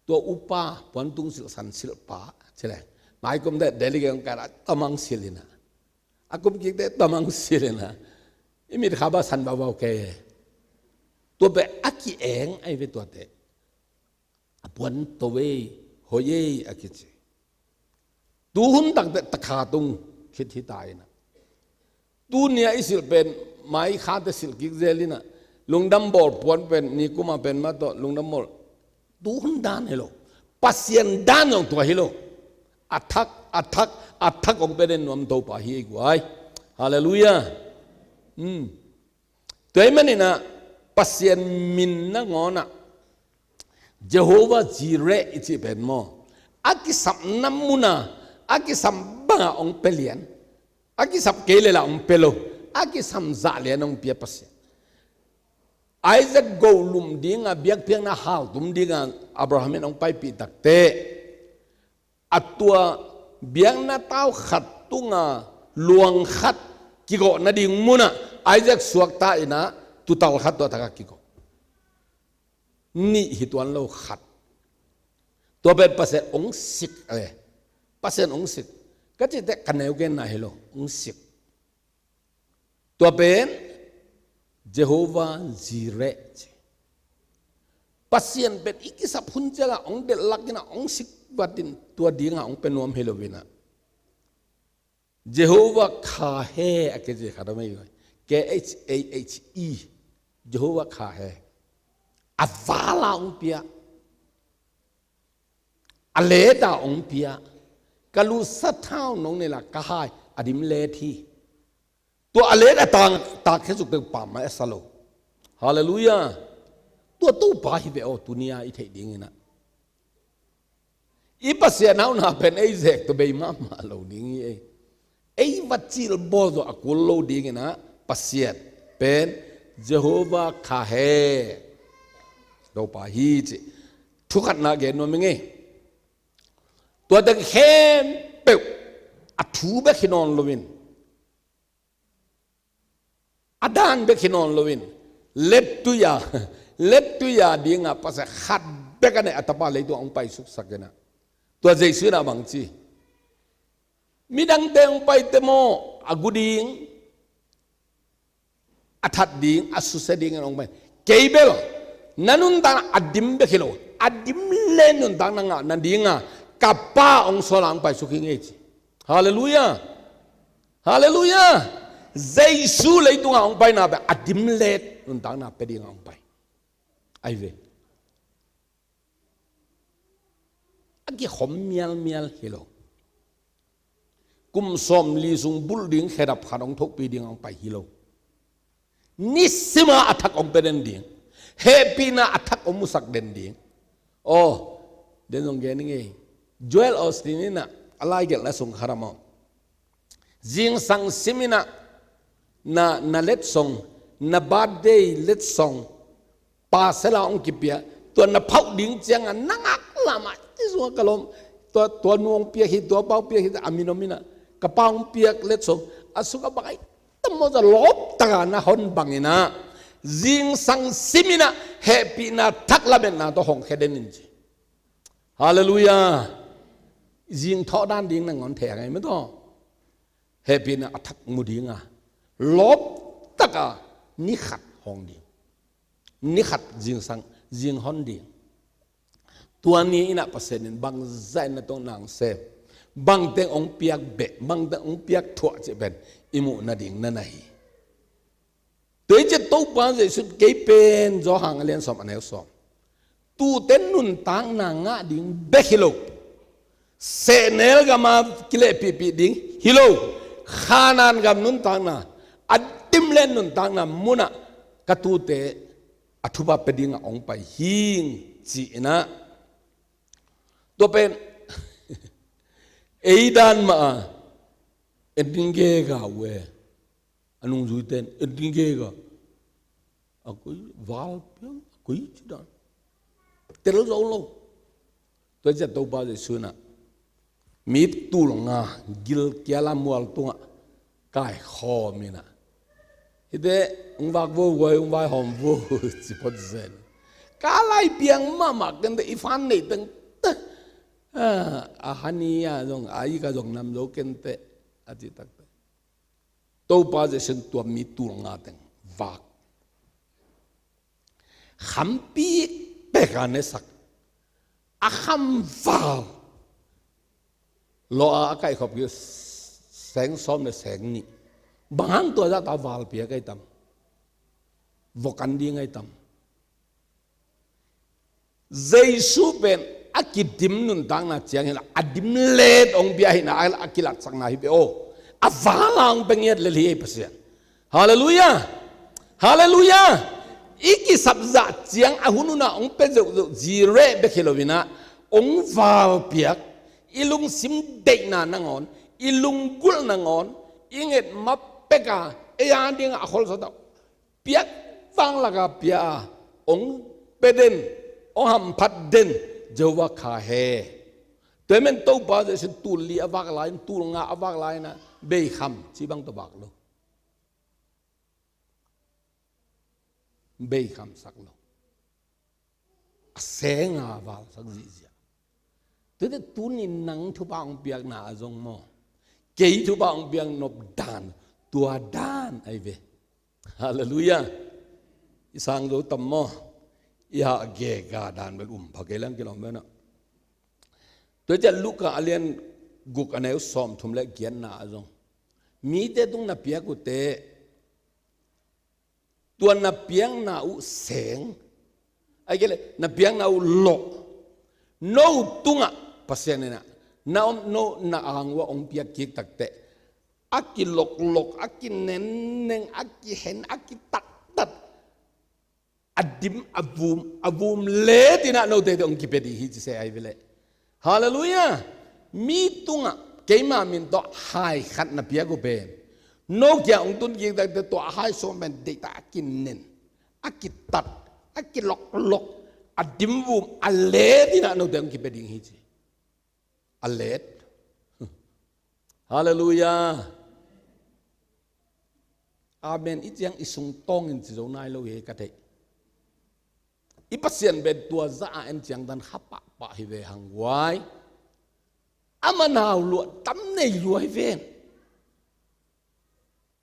tua upa puan tung silh san silh pa ci leng maikum deh delegate kong kai la tamang silh inah a kum kik teh tamang silh inah i mit kha ba san baubau kei e. Tua pen a ki-eng ai ve tuate. A puan to ei, hoi ei a kici. Tu hun takte takha tung khit hi ta inah. Tunia i silh pen mai khate silh kik zel inah. Lungdam bawl puan pen nikuma pen mah tawh lungdam bawl. Tu hun dan hi lo. Pasian dan zong tua hi lo. A thak, a thak, a thak hong pia den nuam Topa hi ei guai. Halleluiah. Hmm. Tua ahih maninah Pasian min nangawnah Jehovah Jireh i cih pen maw, a kisapna muna a kisam banga hong pia lian, a kisap kei lela hong pia lo, a kisam zah lian hong pia Pasian. Isaac golum dinga biakpiakna haltum dinga Abraham in hong paipih takte a tua biakna tau khat tunga luang khat kigawh nading munah Isaac suakta inah tutal khat tua takah kigawh. Nih hi tuan lo khat. Tua pen Pasian hong sik e. Pasian hong sik. Ka cihte ka neu genna hi lo hong sik. Tua pen Jehovah Jireh ci. Pasian pen i kisap hun ciangah hong delhlak inah hong sik vatin tua dingah hong pia nuam hi lo inah. Jehovah Khahe a kici khat a mei K H A H E. Jehovah Khahe. A vala hong pia. A leta hong pia. Ka lusa thau nong nela ka hai a dim let hi. Tua a let a tang tak khesuk te pamma a sa lo. Halleluiah. Tua Topa hi ve aw tunia i theih dinginah. I Pasian hauna pen ei zek tua bei mahmah lo ding hi ei. Ei va cilbawl zawh a kul lo dinginah Pasian pen Jehovah Khahe. Topa hi ci. Thukhatna gen nuam i ngei. Tua dang khempeuh a thu bek hi nawn loin a dan bek hi nawn loin lettuia lettuia dinga Pasian khat bek a neih a tapa leitung a hong paisuksak inah. Tua Jesu inah bang ci? Midangte hong paite maw a gu ding a that ding a susia dingin hong pai. Kei bel na nuntakna a dim bek hi lo, a dim le nuntakna ngah nadinga ka Pa hong sawla hong paisuk hi ngei ci. Halleluiah. Halleluiah. Jesu leitunga hong paina bek a dim let nuntakna pia dinga hong pai. Ai ve. A kikhom mialmial hi lo. Kum sawm li sung bulh ding khedap khat hong thokpi ding hong pai hi lo. Nisima a thak hong pia den ding. Hehpihna a thak hong musak den ding. Aw, den zong gen i ngei. Joel Osteen inah a laigelhna sung kharam aw. Zingsang siminah na, na letsong, na birthday letsong, pasela hong kipia, tua na phauh ding cianga na ngak lamah i zua ka lawm, tua, tua nuang piak hi, tua pau piak hi, a minom inah, ka pau hong piak letsong, a suk a bakai, tamawza lawp taka na hon banginah, zingsang siminah, hehpihna thak lametna tawh hong khia den in ci. Halleluiah. Zing thawh dan ding nangawn thei a ngai mataw. Hehpihna a thak mu dinga lawp taka ni khat hawng ding. Ni khat zingsang, zinghon ding. Tua ni inah Pasian in bangzah in na tawh nang sem, bangteng hong piak beh, bangteng hong piak thuah cih pen i muh nading na na hi. Tua hi ciah Topa Jesu in kei pen Johan a lian sawm a neu sawm. Tuute nuntakna ngah ding bek hi lo. Sehnel gama kilehpihpih ding hi lo. Khanaan gam nuntakna, a dimlet nuntakna munah ka tuute a thupha pia dingah hong pai hing ci-inah. Tua pen ei dan mah a en ding gega uh e. A nungzuite en ding gega. A koi val piang, a koi ci dan. Tel zo lo. Tua ciah Topa Jesu inah mi tul nga gilkial a mual tungah kaikhawm inah, hite hong vak vo guai, hong vaihawm vo ci phot zen. Ka lai piang mahmah kente, i fan neih teng te. A hani a zong, a i ka zong nam zo kente, a cih takte Topa Jesu in tua mi tul nga teng vak. Khampi pek a nesak. A kham val. Lawh a, a kaihkhop kei seng sawm le seng nih. Bang hang tua zahta val pia ka hi tam? Vok an ding a hi tam? Jesu pen a kidim nuntakna ciang hi lo, a dim let hong pia hi na, a kilatsakna hi peuh aw. A val a hong pia ngiat lel hi ei Pasian. Halleluiah. Halleluiah. I kisapzah ciang a hun hunah hong pia zeuhzeuh zireh bek hi lo inah, hong valpiak, i lungsim deihna nangawn, i lunggulh nangawn, i nget ma pek a, ei a dingah a kholsa tawh piak vanglak a pia a, hong pia den, hong hamphat den Jehovah kha he. Tua hi men Topa Jesu in tul li a vak lai-in, tul nga a vak lai-in ah, bei kham ci bang tawh vak lo. Bei khamsak lo. A seng a valsak zihziah. Tuate tuni-in nang thupha hong piakna ah zong maw, kei thupha hong piak nop dan, tua dan ahi ve. Halleluiah. I sang zo tam maw? I hah gega dan bel um pha kei leng kilawm ve na. Tua ciah Luka a lian guk a neu sawmthum le giatna ah zong, mite tung na piak uh teh, tua na piakna uh seng, ahih kei leh na piakna uh lok, no tungah Pasian in ah na om, no na ang uh ah hong piak kik tak teh, a kiloklok, a kinenneng, a kihen, a kitattat, a dim, a vum, a vum let in ah note teh hong kipia ding hi ci se ahi ve leh. Halleluiah. Mi tungah keima min tawh hai khat na piak uh pen, no kiang hong tun kik tak teh tua hai sawm pen deihtak a kinen, a kitat, a kiloklok, a dim vum a let in ah note hong kipia ding hi ci. A let. Halleluiah. Amen. I ciang i sungtawng in ci zo nai lo hi ka theih. I Pasian pen tua zah a en ciang dan kha pahpah hi ve hang guai. Amah nau luah tam nei lua hi ven.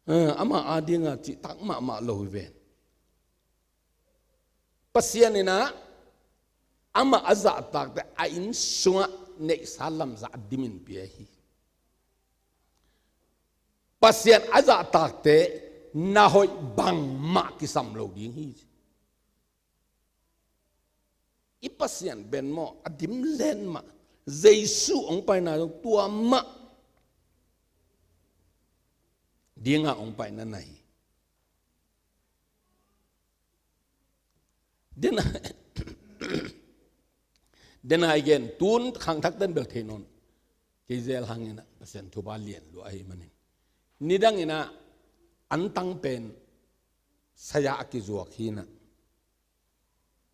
Eh, amah a dingah cihtak mahmah lo hi ven. Pasian in ah amah a zahtak teh a inn sungah neihsa lamzah a dimin pia hi. Pasian a zahtak teh na hoih bangmah kisam lo ding hi. I Pasian pen maw, a dim let mah, Jesu hong paina zong tua mah dingah hong paina na hi. Den a, den a i gen, tun khangthak ten bel thei nawn. Kei zel hang in ah Pasian thupha lian lua ahih manin, nidang in ah antang pen saya a kizuak hi in ah,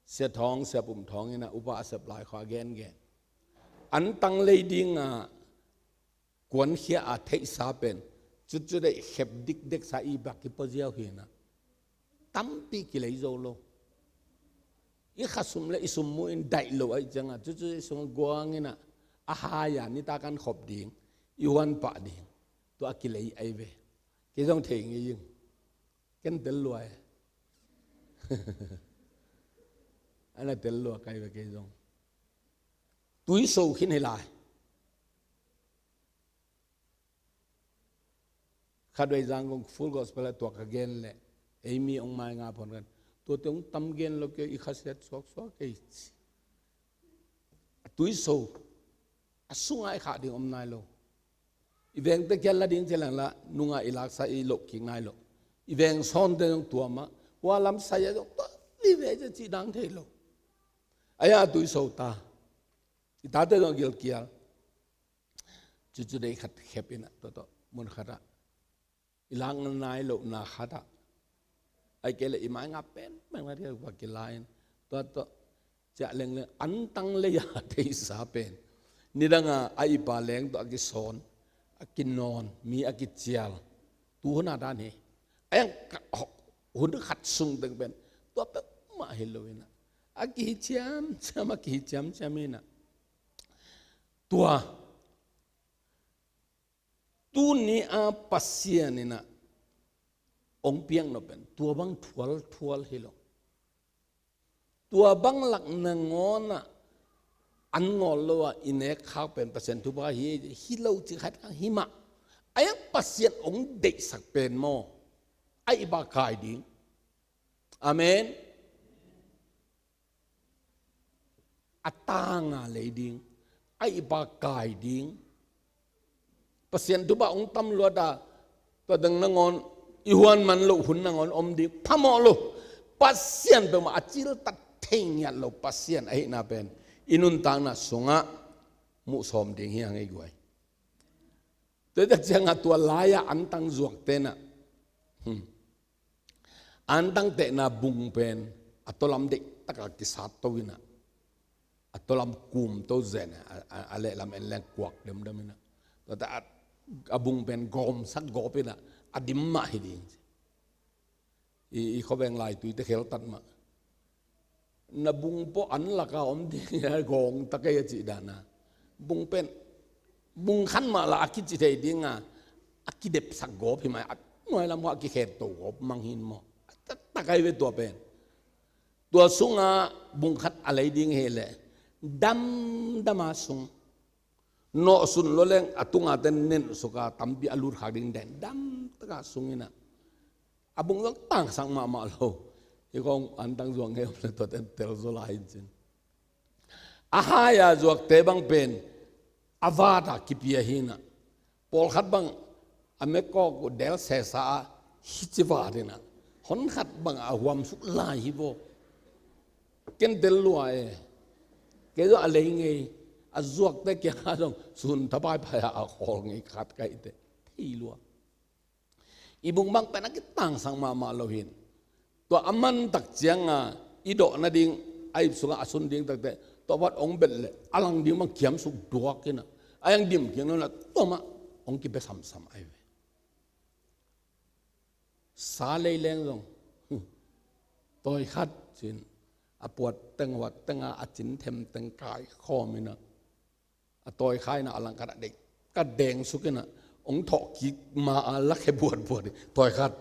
Sia Thawng, Sia Pum Thawng in ah upa a sep lai khua a gengen, antang lei ding a kuankhia a theihsa pen, cucu deih khep dikdeksa i bak kipua ziau hi in ah, tampi kilei zo lo. I khasum le i sum mu in daih lo ahih ciangah, cucu i sungah guang in ah, a hai a nitak an khop ding, i huan pah ding, tua a kilei ahi ve. Kei zong thei ngei ing. Ken tel lua e. Ana tel lua kai ve kei zong. Tui so khin hi lai. Khatvei zang kong Full Gospel ah tua ka gen leh, ei mi hong mai nga phon kan, tuate hong tam gen lo kei, i khasiat suaksuak kei ci. Tuiso a sungah i khah ding om nai lo. I vengte kial la ding ciang la nungah i laksa i loh kik nai lo. I veng sawnte zong tua mah, hua lam sai a zong tua vive cia cih dang thei lo. Ahi a tuiso ta, i tate zong a gilkial. Cucu dei khat khep in ah, tua tawh mun khat ah i lak nai lohna khat ah, ahih kei leh i mai ngap pen mai ngap kei va kila in, tua tawh ciah lengleng antang lei a theihsa pen nidang a a i pa leng tawh a kisawn, a kinawn, mi a kicial, tu hun a dan hi. A iang ka, hun khat sung teng pen tua peuhmah hi lo in ah, a kihi ciamciam, a kihi ciamciam in ah, tua tuni a Pasian in ah hong piak nop pen tua bang thualthual hi lo. Tua bang lak nangawn ah an ngawl lo ah i nek khak pen Pasian thupha hi, hi lo cih khat kha hi mah. A iang Pasian hong deihsak pen maw, a i pa kai ding. Amen. A tanga lei ding, a i pa kai ding. Pasian thupha hong tam luat a, tua dang nangawn i huan man loh hun nangawn om ding, phamawh lo. Pasian peuhmah a ciltat thei ngiat lo Pasian ahihna pen i nuntakna sungah muh sawm ding hi hang ei guai. Tua tak ciangah tua lai-ah antang zuakte in ah, hmm, antang tehna bung pen a tawlam deihtak a kisat to in ah, a tawlam kum to zen a, a, a lehlam en leng kuak demdem in ah, tua teh a, a bung pen gawmsak gawp in ah, a dim mah hi ding. I, i khuaveng laituite kheltat mah. Na bung pawh an laka om ding a, gawng ta kei a cih dan a. Bung pen, bung khat mah lah a kici thei ding a, a kidepsak gawp hi mai, a nuai lam khuah a kikhet to gawp mang hi in maw. A taktak ahi ve tua pen. Tua sungah bung khat a lei ding hi leh, damdam a sung. Nawhsun lua leng a tunga ten nen suka tampi a lut khak ding den, damtaka sung in ah. A bung zong tangsak mahmah lo. Hi kong antang zuak ngei om le tua ten tel zaw lai in cin. A hai-a zuakte bang pen a vat a kipia hi in ah. Pawlkhat bang a mekawk uh del sesa a hici vat in ah, hon khat bang a huam suk lai hi vaw. Ken tel lua e. Kei zong a lei ngei, a zuakte kiangah zong sun thapai pai a khawl ngei khat ka hi teh. Thei lua. I bung bang pen a kitangsak mahmah lo hi in. Tua a man tak ciangah i dawh nading a ip sungah a sun ding tak teh, tua vat hong bet leh a lang ding bang kiam suk duak in ah, a iang dim kiang lo in ah, tua mah hong kipia samsam ahi ve. Sa lei leng zong, hmm, tawi khat cin, a puat teng, huat teng a, a cin them teng kaikhawm in ah, a tawi kha in ah, a lang khat ah deih, ka deng suk in ah, hong thawh kik ma a la khe buatbuat hi, tawi khat.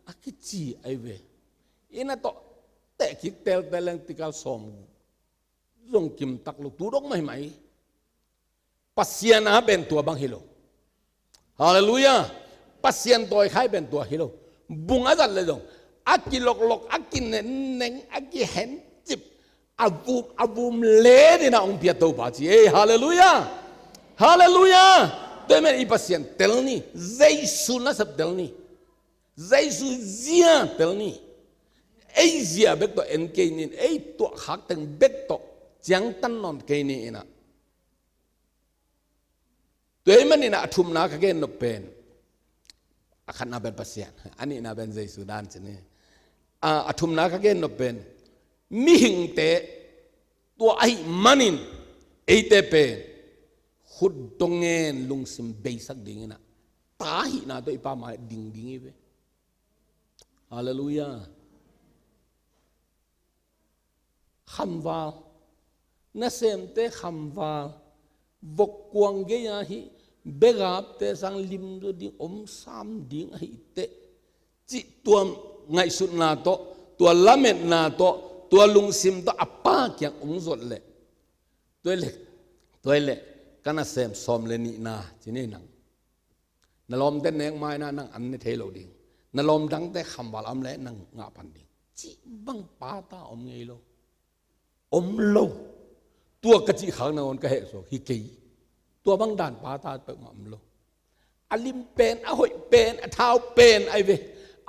A kici ahi ve. In ah tawh teh kik teltel leng tikal sawm zong kim tak lo, tu dok maimai. Pasian a pen tua bang hi lo. Halleluiah. Pasian tawi kha pen tua hi lo. Bung a zat le zong, a kiloklok, a kinenneng, a kihencip, a vum, a vum len in ah hong pia Topa ci. Ei, halleluiah. Halleluiah. Tua ahih manin i Pasian tel ni. Jesu nasep tel ni. Jesu zia tel ni. Ei zia bek tawh en kei ni in, ei tuahkhak teng bek tawh ciangtan nawn kei ni in ah. Tua ahih manin ah a thumna ka gen nop pen, a khatna pen Pasian, a nihna pen Jesu dan ci ni. A, a thumna ka gen nop pen, mihingte tua ahih manin eite pen khut dong ngen lungsim beisak ding in ah, ta hihna tawh i Pa mai ding ding hi ve. Halleluiah. Khamval. Nasemte khamval. Vok kuang gei ahi, begapte sang limzaw ding, om sam ding ahi teh, cih tua ngaihsutna tawh, tua lametna tawh, tua lungsim tawh a Pa kiang hong zuat leh, tua hi leh, tua hi leh, ka nasem sawm le nihna ci ni nang. Na lawmte nek mai in ah nang an ne thei lo ding. Na lawm dangte khamval a om leh nang ngah pan ding. Cih bang pata om ngei lo. Om lo. Tua ka cih khak nangawn ka heh suak hi kei. Tua bang dan pa ta peuhmah om lo. A lim pen, a hoih pen, a thau pen ai ve,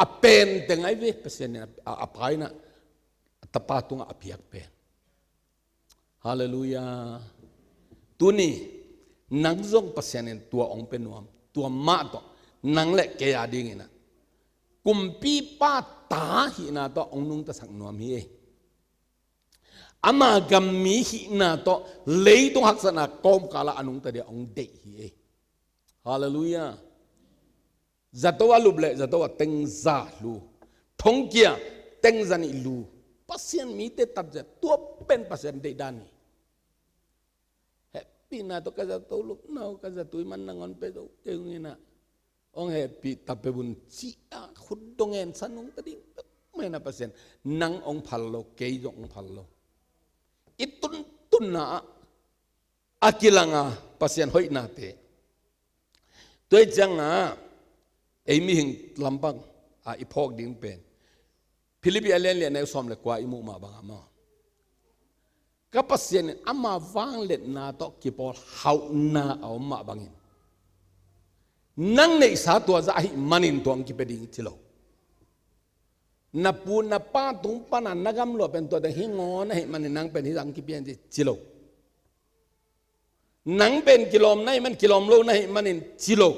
a pen teng ai ve, Pasian in a, a, a pa in a, a tapa tungah a piak pen. Halleluiah. Tuni nang zong Pasian in tua hong pe nuam, tua mah tawh nang le kei a dingin a kumpipa ta hihna tawh hong nungtasak nuam hi ei. Ama gam mi hihna tawh leitung haksatna kawmkalah a nungta dia hong deih hi ei. Halleluiah. Zato a lup le zato a tengza lu, thongkia tengza nih lu, Pasian mite tatzia, tua pen Pasian deihdan hi. Hehpihna tawh ka zato lupna uh, ka zato i man nangawn pe zo kei ung in a, hong hehpih ta pe un ci a khut dong en sa nungta ding peuhmah in a Pasian nang hong phal lo, kei zong hong phal lo. I tuntunna ah a kilanga Pasian hoihnate. Tua hi cianga ei mihing lampang a i phawk ding pen Philippi a lian lian a i sawm le kua i muh mah banga maw, ka Pasian in ama vangliatna tawh kipawl hauhna a om mah bangin nang neihsa tua zah ahih manin tua hong kipia ding ci lo. Na pu na pa tung pana na gamluah pen tua teng hi ngawn ahih manin nang pen hi zah hong kipia in ci, ci lo. Nang pen kilawm na hih man, kilawm lo na hih manin ci lo.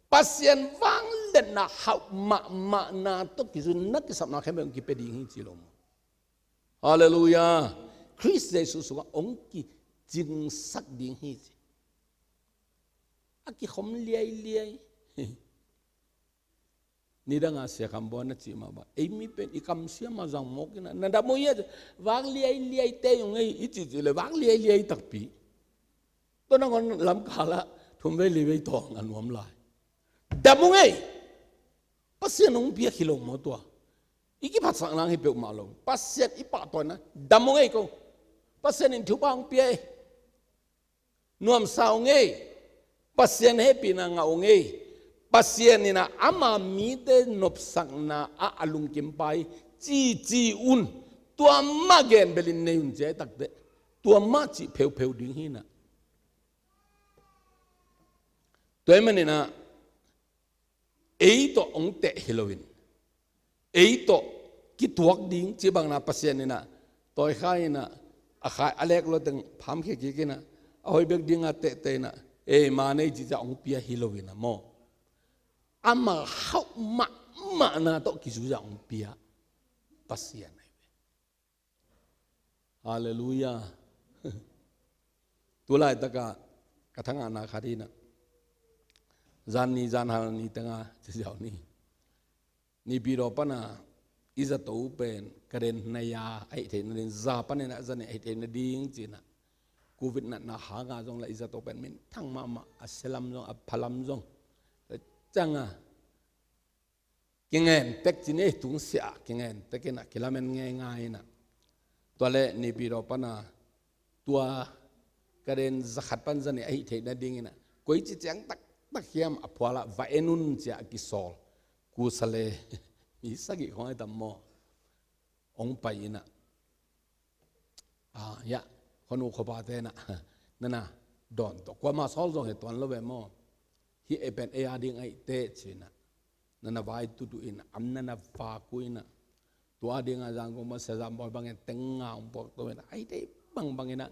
Pasian vangliatna hauh mahmahna tawh kizu na kisapna khempeuh hong kipia ding hi ci lo maw. Halleluiah. Khrist Jesuh sungah hong kicingsak ding hi ci. A kikhom liailiai. Nidanga Sia Kham Bawi na cih mah bang, ei mi pen i kamsiam a zang mawk in a, na dam uh hia, vak liailiai tei ung ei i cihcih le vak liailiai takpi. Tua nangawn lamkalah thumvei livei tawng a nuam lai. Dam ung ei. Pasian hong piak hi lo maw tua. I kiphatsak nang hi peuhmah lo. Pasian i pahtawina dam ung ei ko. Pasian in thupha hong pia ei. Nuamsa ung ei. Pasian hehpihna ngah ung ei. Pasian in a ama mite nopsakna ah a lungkim pa hi cici un. Tua mah gen belin nei un ci a i takteh, tua mah cih pheupheu ding hi in a. Tua ahih manin a ei tawh hong teh hi loin, ei tawh kituak ding cih bangna Pasian in a, tawi khai in a, a khai a lek lo teng phamkhia kik in a, a hoih bek dinga tehteh in a, ei ma nei cih ciah hong pia hi loin a maw. Ama hauh mahmahna tawh kizui zah hong pia Pasian ahi ve. Halleluiah. Tulaitakah ka thangahna khat hi in a, zan ni, zan hal ni tengah ciziau ni, Naypyidaw pana i zato pen ka den naya a hih theih nading, za panin a za nih a hih theih nading ci in a, covid natna hanga zong la i zato pen minthang mahmah, a sia lam zong, a pha lam zong. Tua cianga kingen tek ci ni, tungsiah kingen tek in a, kilamen ngeingai in a. Tua le Naypyidaw pana tua ka den za khat pan za nih a hih theih nading in a, koici ciang taktak hiam a phualah va en un ci a kisawl. Kusa le mi sagih khong ai tam maw. Hong pai in a, ah, ya, khuanu khuapate in a, nana dawn tawh, kuama sawl zong hi tuan lo ve maw. Hih ei pen ei a ding ahih teh ci in a, nana vai tut uh in a, an nana vak uh in a. Tua dinga Zangkong pan Sia Zam Bawi bangin teng nga hong puak to in a, a hih theih bangbang in a,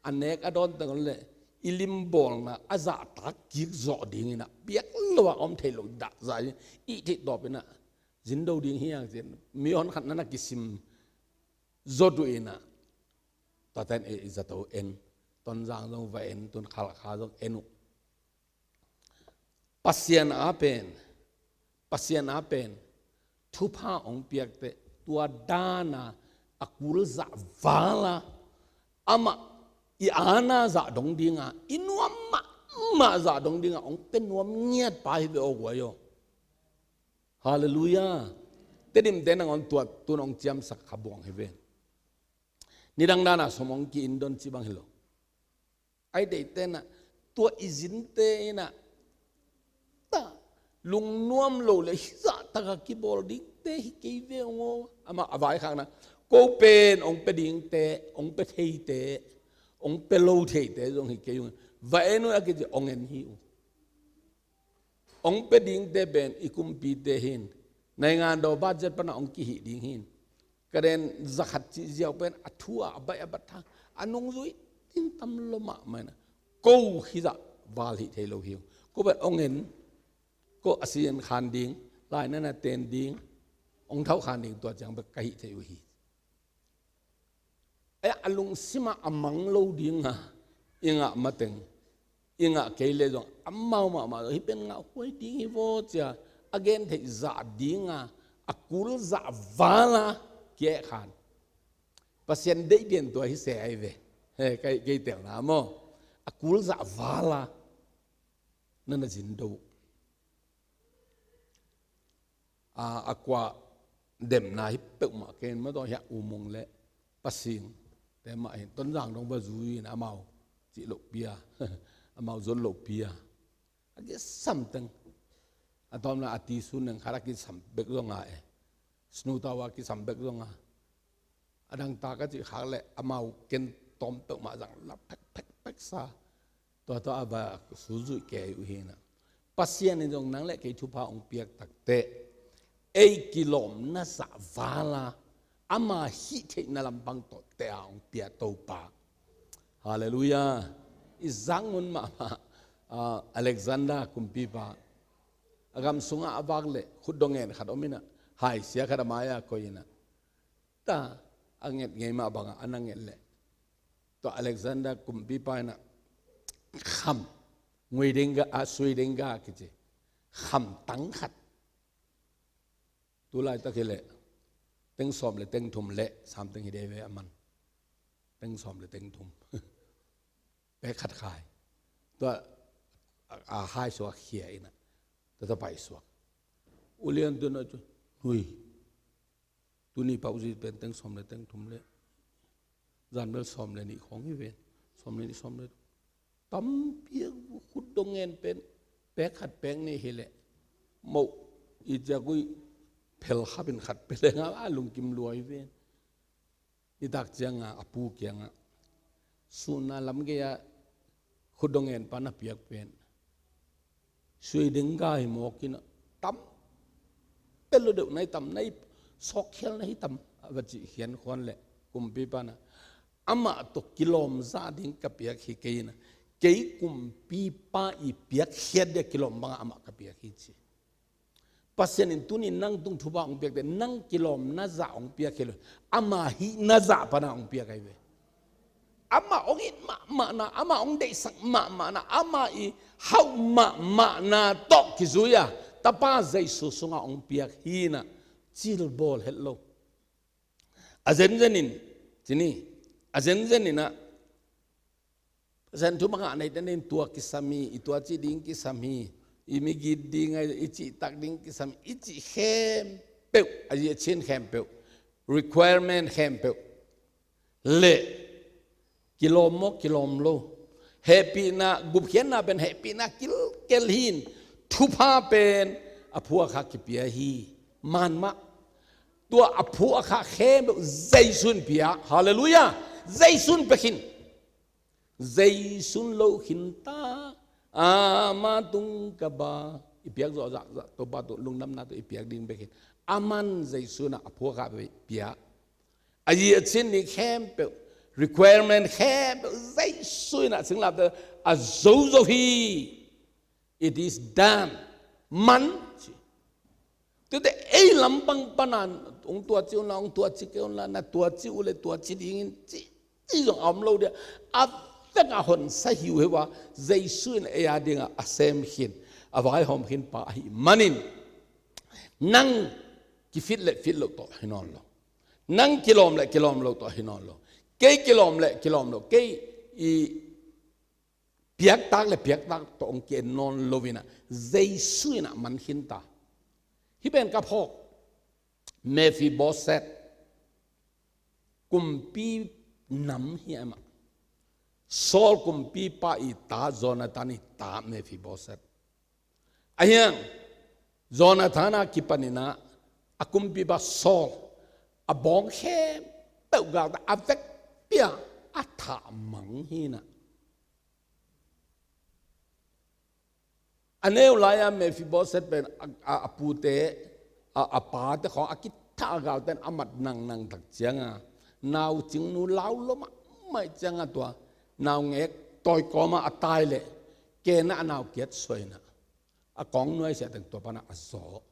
a nek a dawn teng le i limbawlna a zahtak kik zawh ding in a, biak lo a om thei lo dah zah in i theih tawp in a, zin do ding hi hang ci in, mi hon khat nana kisim zawh uh in a, tua ten ei i zato en, Tonzang zong va en, tun Khalkha zong en uh. Pasian a pen, Pasian a pen thupha hong piak teh, tua dana a kul zah vala, amah i ana zah dong dinga, i nuam mahmah zah dong dinga hong pia nuam ngiat pa hi ve aw guai aw. Halleluiah. Tedim te nangawn tua tun hong ciamsak kha buang hi ve. Nidang dana sum hong ki-in don ci bang hi lo. Ai deihte in a, tua i zinte in a, ta lungnuam lo le hih zah taka kibawl dingte hi kei ve ung aw. Amah a vaikhakna, ko pen hong pia dingte, hong pia theite, Ong pe lo theite zong hi kei ung. Va en un a kici, ong en hi uh. Ong pe dingte pen i kumpite hi in. Naingan daw budget pana ong kihih ding hi in. Ka den zakhat cih ziau pen a thu a, a baih a bat tha, a nungzui ding tam lo mahmah in a. Ko hi zah val hih thei lo hi uh. Ko pen ong en, ko a si en khan ding, lai na na ten ding, ong thau khan ding, tua ciang bek ka hih thei uh hi. Ei a lungsim ah a mang lo ding a i ngah mateng, i ngah kei le zong amau mahmah zong hih pen ngah huai ding hi vaw cia a gen theih zah ding a, a kul zah val a ki-eh khan. Pasian deih pian tua hi se ai ve. He, kei, kei telna maw. A kul zah val a na na zin do uh. A, a kua demna hi peuhmah ken ma tawh hiah U Mung le Pasing te mah hin Tonzang dong va zui in amau cih loh pia, amau zon loh pia. A kisam teng. A tawmna a ti sun neng khat a kisam bek zong a e. Snu tau a kisam bek zong a. A dang ta ka cih khak leh amau ken tawm peuhmah zang la phek phek phek sa. Tua tawh a va suzui kei uh hi na. Pasian in zong nang le kei thupha ong piak takteh ei kilawmna zah val a ama hih theihna lampang tawh te a ong pia Topa. Halleluiah. I zak mun mahmah, ah, Alexander kumpipa a gam sungah a vak leh khutdong ngen khat om in a, haisia khat a mai-a koih in a, ta a nget ngei mah bangah a na nget leh tua Alexander kumpipa in a kham, ngui ding ga, a sui ding ga kici kham tang khat. Tu laitak hi leh teng sawm le teng thum le sam teng hi dei ve a man. Teng sawm le teng thum. Pek khat khai. Tua a, a hai suak khia in a, tua ta pai suak. U Lian tun a cu, hui, tuni pau zi pen teng sawm le teng thum le zan bel sawm le nih khawng hi ven. Sawm le nih, sawm le tampi a khutdong ngen pen pek khat pek nih hi leh moh i ciak ui phel khap in khat pe leng a lungkim lua hi ven. Nitak ciangah a pu kiangah sunna lam gei-ah khutdong ngen pan a piak pen sui ding ga hi mawk in a, tam pe lo deuh na hi tam, na hi sawkkhial na hi tam, a va cih khian khuan leh kumpipa in a, amah tawh kilawm zah ding ka piak hi kei in a, kei kumpipa i piak khiat dia kilawm bangah amah ka piak hi ci. Pasian in tuni nang tung thupha ong piak teh nang kilawmna zah ong piak hi lo, ama hihna zah pana ong piak ahi ve. Ama ong it mahmahna, ama ong deihsak mahmahna, ama i hauh mahmahna tawh kizui a, Tapa Jesu sungah ong piak hi na, cil bawl het lo. A zenzen in, cini, a zenzen in a, Pasian thu mangah neite in tua kisam hi, i tua ci ding kisam hi, i migit ding a, i cihtak ding kisam hi, i cih khempeuh, a zi a cin khempeuh, requirement khempeuh. Le, kilawm maw, kilawm lo. Hehpihna, gupkhiatna pen hehpihna kilkel hi in, thupha pen a phuakha kipia hi. Man mah. Tua a phuakha khempeuh Jesu in pia. Halleluiah. Jesu in pia khin. Jesu in lo khin ta. Ama tung ka ba. I piak zawh zahzah Topa tawh lungdamna tawh i piak ding bek hi. Aman Jesu in a phuakha pia. A zi a cin ni khempeuh, requirement khempeuh Jesu in a singlamteh a zo zo hi. It is done. Man ci. Tute ei lampang pana ong tua ci un la, ong tua ci kei un la, na tua ci uh le tua ci dingin ci, ci zong a om lo dia. A vek a hon sa hi uh hi ua, Jesu in ei a dingah a sem khin, a vaihawm khin pa ahi manin, nang kifit le fit loh tawh hi nawn lo. Nang kilawm le kilawm lo tawh hi nawn lo. Kei kilawm le kilawm lo. Kei i piaktak le piaktak tawh ong ki-en nawn lo in a, Jesu in a man khin ta. Hih pen ka phawk. Mephiboset. Kumpi nam hi a mah. Saul kumpipa i ta, Jonathan i ta Mephiboset. A hiang, Jonathan a kipan in a, a kumpipa Saul, a bawng khempeuh gakta a vekpi a, a thah mang hi na. A neu lai-a Mephiboset pen a, a, a pute, a, a pate khawng a kithah a galte in a mat nangnang tak cianga, naucingnu lau lua mahmah cianga tua naungek tawi kawma a tai leh kena a nau kiat suaina a kawng nuai sia teng tua pana a zaw.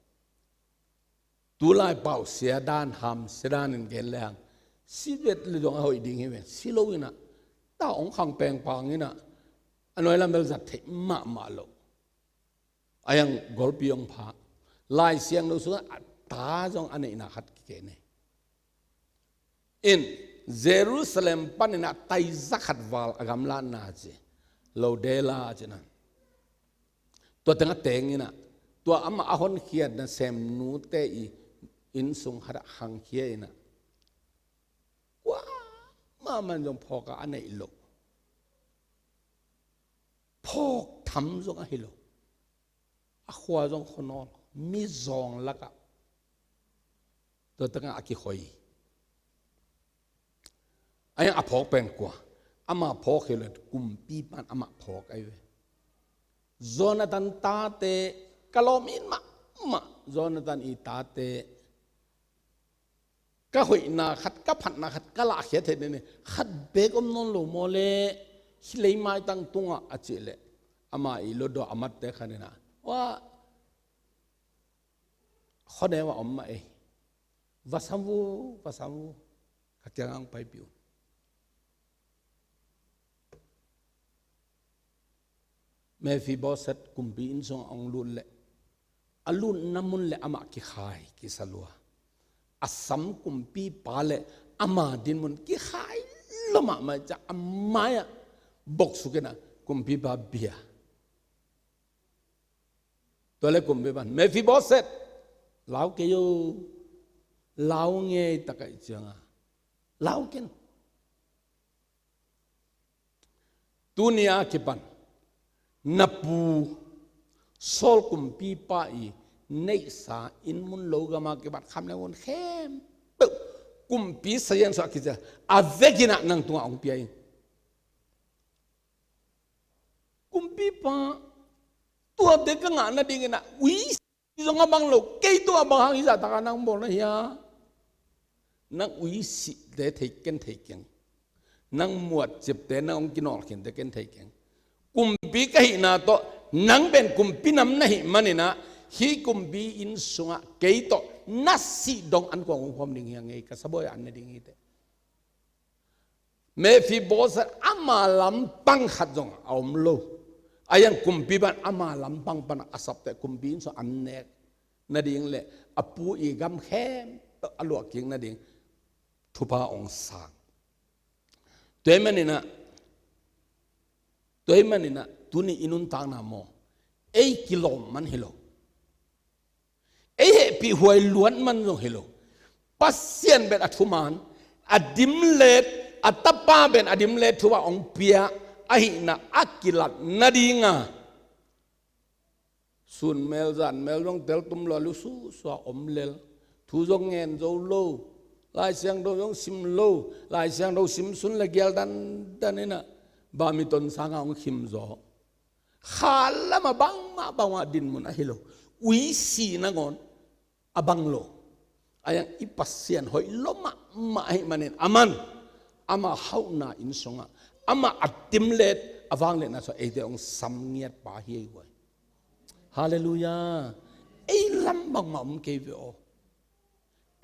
Tulai pau sia dan, ham sia dan in gen le hang, si vet le zong a hoih ding hi ve, si lo ina, ta ong khang pengpang ina, a nuai lam bel zat theih mahmah lo. A yang golpi ong pha. Lai Siangtho sungah a ta zong a neihna khat kikei nei. In Jerusalem panin a taiza khat val a gamlatna ci, lo dela ci na. Tua teng a teng ina, tua amah a honkhiatna semnute i inn sung khat ah hangkhia ina. Kua mahmah zong phawk a a neih lo. Phawk tham zong ahi lo. A khua zong khuanawl, mi zawng lakah. Tua tengah a kikhoi. A yang a phawk pen kua. Amah phawk hi lo, kumpipan amah phawk ahi ve. Jonathan tate, ka lawm in mahmah, Jonathan i tate. Ka hoihna khat, ka phatna khat, ka lahkhia thei nene, khat bek om nawn lo maw le, hi lei maitang tungah a cih leh, ama i lo dawh a matte khat ina. Wa, khuaneu a om mah ei. Va sam vu, va sam vu. Ka kiangah ong paipih un. Mephiboset kumpi inn sungah ong lut leh, a lutna mun leh amah kikhai, kisa lua. A sam kumpipa leh ama dinmun kikhai lua mahmah ciang a mai-ah boksuk ina kumpipa bia. Tua leh kumpipan, Mephiboset, lau kei o, lau ngei tak a i cianga, lau ken. Tuni a kipan, na pu Saul kumpipa i neihsa inn mun lo gama kibat kham le ngun khempeuh, kumpi sazian sua kicia, a vekina nang tungah ong pia in. Kumpipa, tuate ka ngah nadingina, uisi zong a bang lo, kei tungah bang hang hizah taka nang bawl na hia? Nang uisite thei ken thei keng. Nang muatcipte nang ong kinawlkhinte ken thei keng. Kumpi ka hihna tawh, nang pen kumpi nam na hih manina, hih kumpi inn sungah kei tawh na sih dong an kuang ong huam ding hi a ngei, ka sabuai an na ding hi teh. Mephiboset ama lampang khat zong a om lo. A yang kumpipan ama lampang pana a sapte kumpi inn sung an nek nading leh a pu i gam khempeuh a luahkik nading thupha ong sang. Tua ahih manina, tua ahih manina, tuni i nuntakna maw, ei kilawm man hi lo. Ei hehpih huai luat man zong hi lo. Pasian pen a thuman, a dimlet, a tapa pen a dimlet thu a ong pia ahihna a kilat nadinga, sun mel zan mel zong tel tum lua lu suhsua om lel, thu zong ngen zo lo, Lai Siangtho zong sim lo, Lai Siangtho sim sun le gial dandan ina, bamiton sanga ong khim zaw. Kha lama bangmah, bangmah dinmun ahi lo. Uisi nangawn a bang lo. A yang i Pasian hoih lua mahmah ahih manin, aman ama hauhna inn sungah, ama a dimlet, a vangliatna sungah eite ong sam ngiat pa hi ei guai. Halleluiah. Ei lam bangmah om kei ve aw.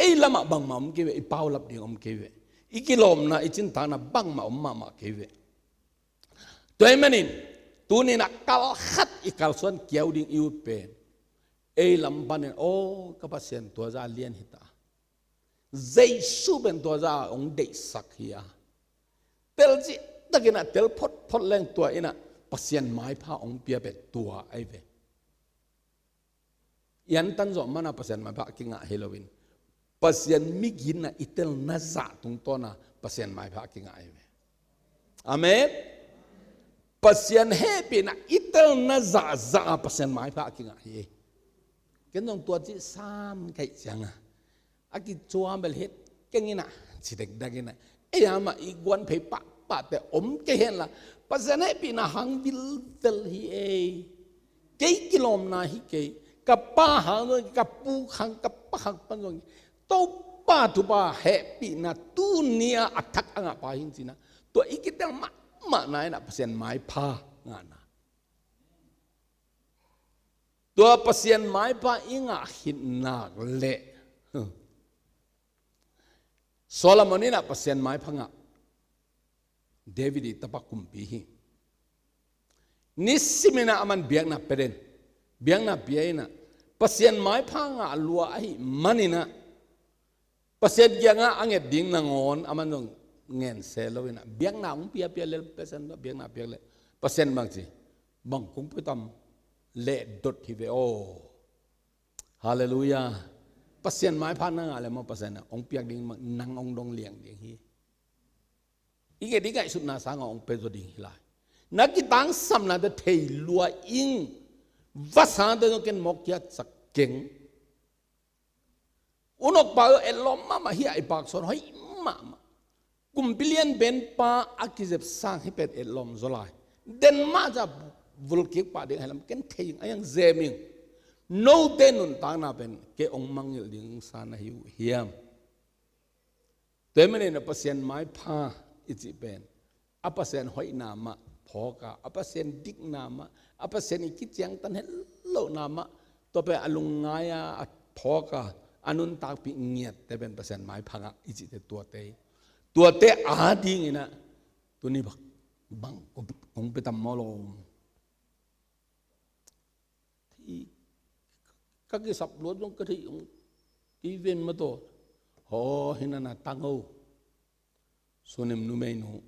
Ei lamah bangmah om kei ve, i paulap ding om kei ve. I kilawmna, i cintakna bangmah om mahmah kei ve. Tua ahih manin, tuni-in ah kal khat i kalsuan kiau ding i ut pen, ei lam panin, aw, ka Pasian tua zah lian hi ta. Jesu pen tua zah hong deihsak hi a. Tel cihtakin ah, tel photphot leng tua in ah, Pasian maipha hong pia pen tua ahi ve. I antan zawh mana Pasian maipha kingah hi loin, Pasian migitna i telna zah tungtawna Pasian maipha kingah hi ve. Amen. Pasian hehpihna i telna zahzah a Pasian maipha kingah hi. Ken zong tua cih sam kaih cianga, a kicuam bel het keng in ah, ci dekdek in ah, ei amah i guan phei pah pahte om kei henla, Pasian hehpihna hang vilvel hi ei. Kei kilawmna hi kei. Ka pa hang zong, ka pu hang, ka pa hang pan zong, Topa thupha hehpihna tuni-a a thak a ngahpa hi ci-in ah, tua i kitel mahmahna in ah Pasian maipha ngahna. Tua Pasian maipha i ngah khit nak leh, Solomon in ah Pasian maipha ngah. David i tapa kumpi hi. Nisimin ah aman biakna pia den. Biakna pia in ah, Pasian maipha ngah lua ahih manin ah, Pasian kiangah a nget ding nangawn aman zong ngen se lo in ah, biakna hong pia, pia lel, Pasian biakna piak leh, Pasian bang ci, bang kong pia tam, lehdot hi ve aw. Halleluiah. Pasian maipha na ngah leh maw, Pasian in ah hong piak ding, nang hong dong liang ding hi. I nget i ngaihsutna sangah hong pia zaw ding hi lai. Na kitangsamnate thei lua ing. Vasate zong ken mawk kiatsak keng. U nokpa uh, etlawm mahmah hi a, i paksawn hoih mahmah. Kumpi lianpen pa a kizep sang hi pen etlawm zaw lai. Den mah ca vulkik pah ding hi lam ken thei ing, a hiang zem ing. Note nuntakna pen kei hong mangngilh ding sa na hi uh hiam? Tua ahih manin ah Pasian maipha i cih pen a Pasian hoihna mah phawk a, a Pasian dikna mah, a Pasian i kiciangtan het lohna mah, tua pen a lungngai-a a phawk a, a nuntakpih ngiatte pen Pasian maipha ngah i cihte tuate hi. Tuate adingin ah tuni bang, bang kong pia tam maw lo. Thei, ka kisap luat zong ka thei ung. Kei ven mataw. Haw, hi na na tang o. Sunim numei nu.